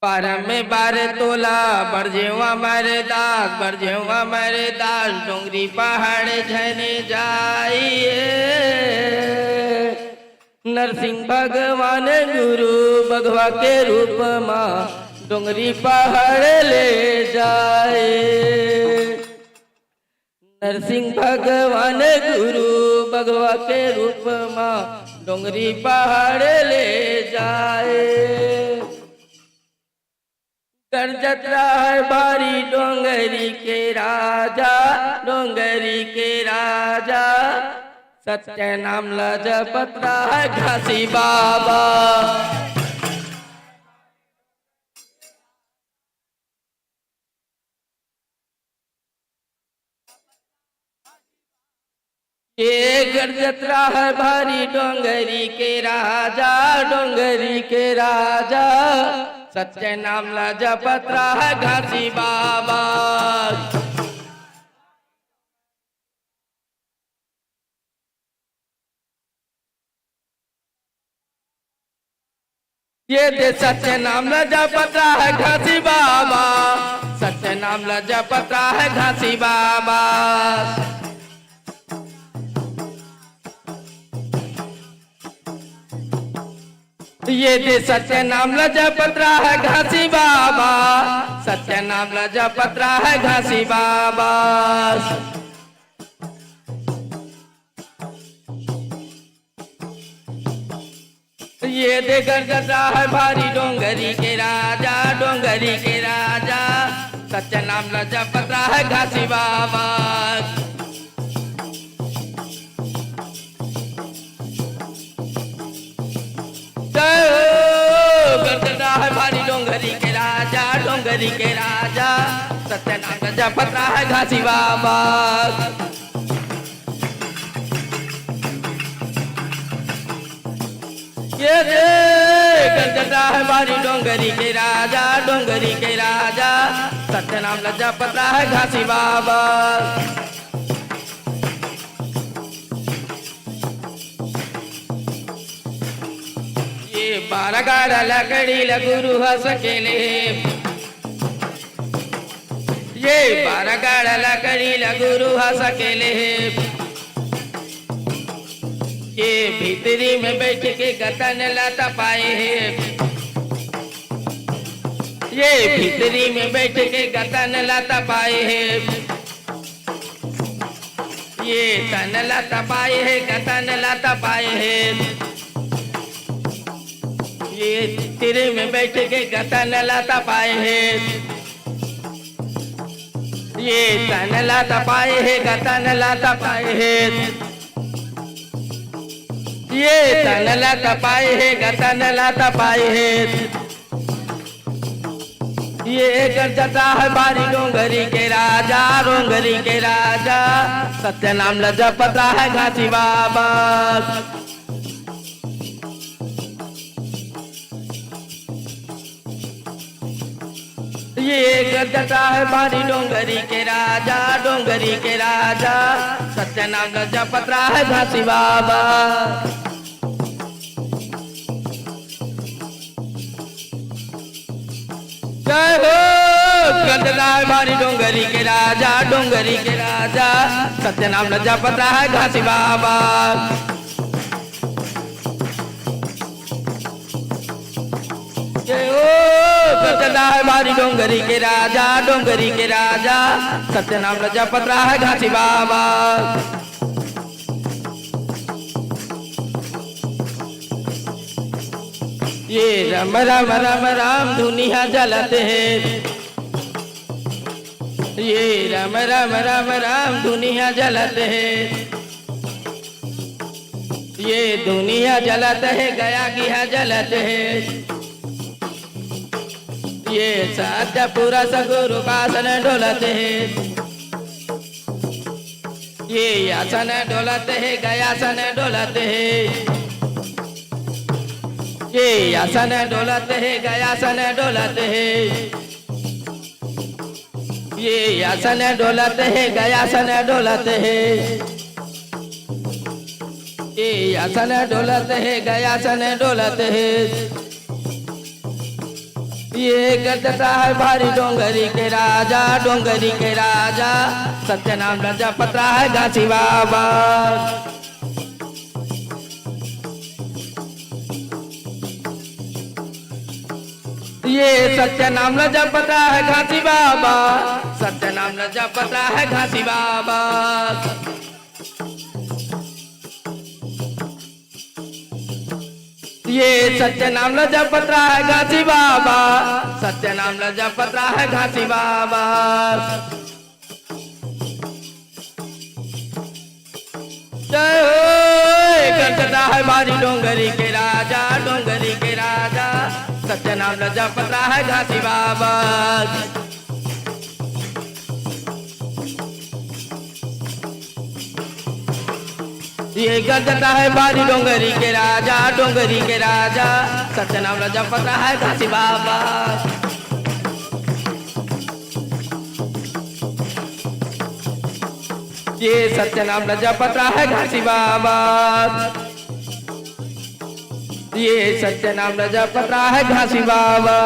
बारह में बारह तोला, बरजेवा मरदास, बरजेवा मरदास, डोंगरी पहाड़ झन जाइए। नरसिंह भगवान गुरु बघवा के रूप मा, डोंगरी पहाड़ ले जाए। नरसिंह भगवान गुरु बघवा के रूप मा, डोंगरी पहाड़ ले जाए। गरजत रहय भारी डोंगरी के राजा, डोंगरी के राजा, सत्य नाम ल जपत रहय घासी बाबा। ये गरजत रहय भारी डोंगरी के राजा, डोंगरी के राजा, सत्य नाम ल जपत रहय घासी बाबा। ये दे सत्य नाम ल जपत रहय घासी बाबा, सत्य नाम ल जपत रहय घासी बाबा। ये दे सत्य नाम ल जपत रहय घासी बाबा, सत्य नाम ल जपत रहय घासी बाबा। ये दे गरजत रहय भारी डोंगरी के राजा, डोंगरी के राजा, सत्य नाम ल जपत रहय घासी बाबा। जय हो, गरजत रहय भारी डोंगरी के राजा, डोंगरी के राजा, सत्य नाम ल जपत रहय घासी बाबा। ये दे गरजत रहय भारी डोंगरी के राजा, डोंगरी के राजा, सत्य नाम ल जपत रहय घासी बाबा। ये बारह गाड़ा लकड़ी ल गुरु ह सकेले हे। ये बारह गाड़ा लकड़ी ल गुरु ह सकेले हे। ये भीतरी में बइठ के ग तन ल तपाए हे। ये भीतरी में बइठ के ग तन ल तपाए हे। ये तन ल तपाए हे, ग तन ल तपाए हे। ये भीतरी में बइठ के ग तन ल तपाए हे। ये तन ल तपाए हे, ग तन ल तपाए हे। ये तन ल तपाए हे, ग तन ल तपाए हे। ये गरजत रहय भारी डोंगरी के राजा, डोंगरी के राजा, सत्य नाम ल जपत रहय घासी बाबा। ये गरजत रहय भारी डोंगरी के राजा, डोंगरी के राजा, सत्य नाम ल जपत रहय घासी बाबा। जय हो, गरजत रहय भारी डोंगरी के राजा, डोंगरी के राजा, सत्य नाम ल जपत रहय घासी बाबा। जय हो, गरजत रहय भारी डोंगरी के राजा, डोंगरी के राजा, सत्य नाम ल जपत रहय घासी बाबा। ये राम राम राम राम धुनिया जलत हे। ये राम राम राम राम धुनिया जलत हे। ये धुनिया जलत हे, गया गिहा जलत हे। ये सत्य पुरुष गुरु आसन डोलत हे। ये आसन डोलत हे, गयासन डोलत हे। ये आसन डोलत हे, गयासन डोलत हे। ये आसन डोलत हे, गयासन डोलत हे। ये आसन डोलत हे, गयासन डोलत हे। ये गरजता है भारी डोंगरी के राजा, डोंगरी के राजा, सत्य नाम ल जपत रहा है घासी बाबा। ये सत्य नाम ल जपत रहा है घासी बाबा, सत्य नाम ल जपत रहा है घासी बाबा। ये सत्य नाम ल जपत रहा है घासी बाबा, सत्य नाम ल जपत रहा है घासी बाबा। जय हो, गरजता है भारी डोंगरी के राजा, डोंगरी के राजा, सत्य नाम ल जपत रहा है घासी बाबा। ये गरजता है भारी डोंगरी के राजा, डोंगरी के राजा, सत्य नाम ल जपत रहा है घासी बाबा। ये सत्य नाम ल जपत रहा है घासी बाबा। ये सत्य नाम ल जपत रहा है घासी बाबा।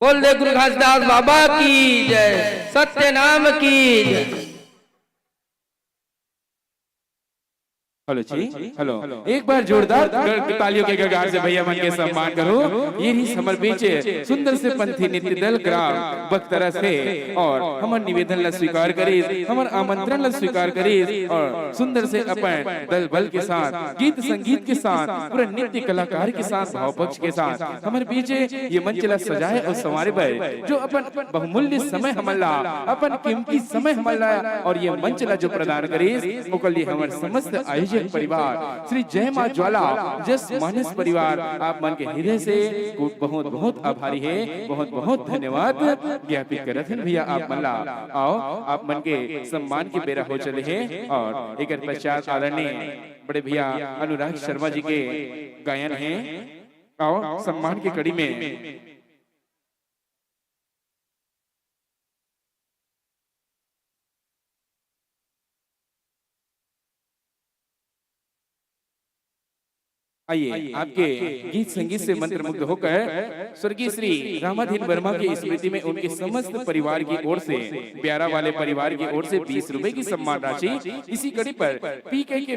बोल दे गुरु घासीदास बाबा की जय, सत्य नाम की जय। हेलो जी, हेलो। एक बार जोरदार ग-, तालियों के गगार से भैया मन के सम्मान करो। ये रहिस हमर बीच सुंदर से पंथी नृत्य दल ग्राम बख्तरा से, और हमर निवेदन ला स्वीकार करिस, हमर आमंत्रण ला स्वीकार करिस, और सुंदर से अपन दल बल के साथ, गीत संगीत के साथ, पूरा नृत्य कलाकार के साथ, भाव पक्ष के साथ हमर बीच ये मंच ला सजाए और संवारे बर जो अपन बहुमूल्य समय हमन ला, अपन कीमती समय हमन ला और ये मंच ला जो प्रदान करिस, ओकर लिए हमर समस्त आयोजक परिवार श्री जय माँ ज्वाला जस मानस परिवार आप मन के हृदय से बहुत बहुत आभारी हे, बहुत बहुत धन्यवाद ज्ञापित करत हन भैया आप मन ला। आओ, आप मन के सम्मान के बेरा हो चले हे और एकर पश्चात आदरणीय बड़े भैया अनुराग शर्मा जी के गायन हे। आओ, सम्मान के कड़ी में आइए, आपके गीत संगीत से मंत्रमुग्ध होकर स्वर्गीय श्री रामाधीन वर्मा की स्मृति में उनके समस्त परिवार की ओर से, ब्यारा वाले परिवार की ओर से बीस रुपए की सम्मान राशि, इसी कड़ी पर पीके के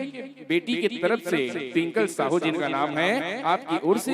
बेटी की तरफ से ट्विंकल साहू जिनका नाम है, आपकी ओर से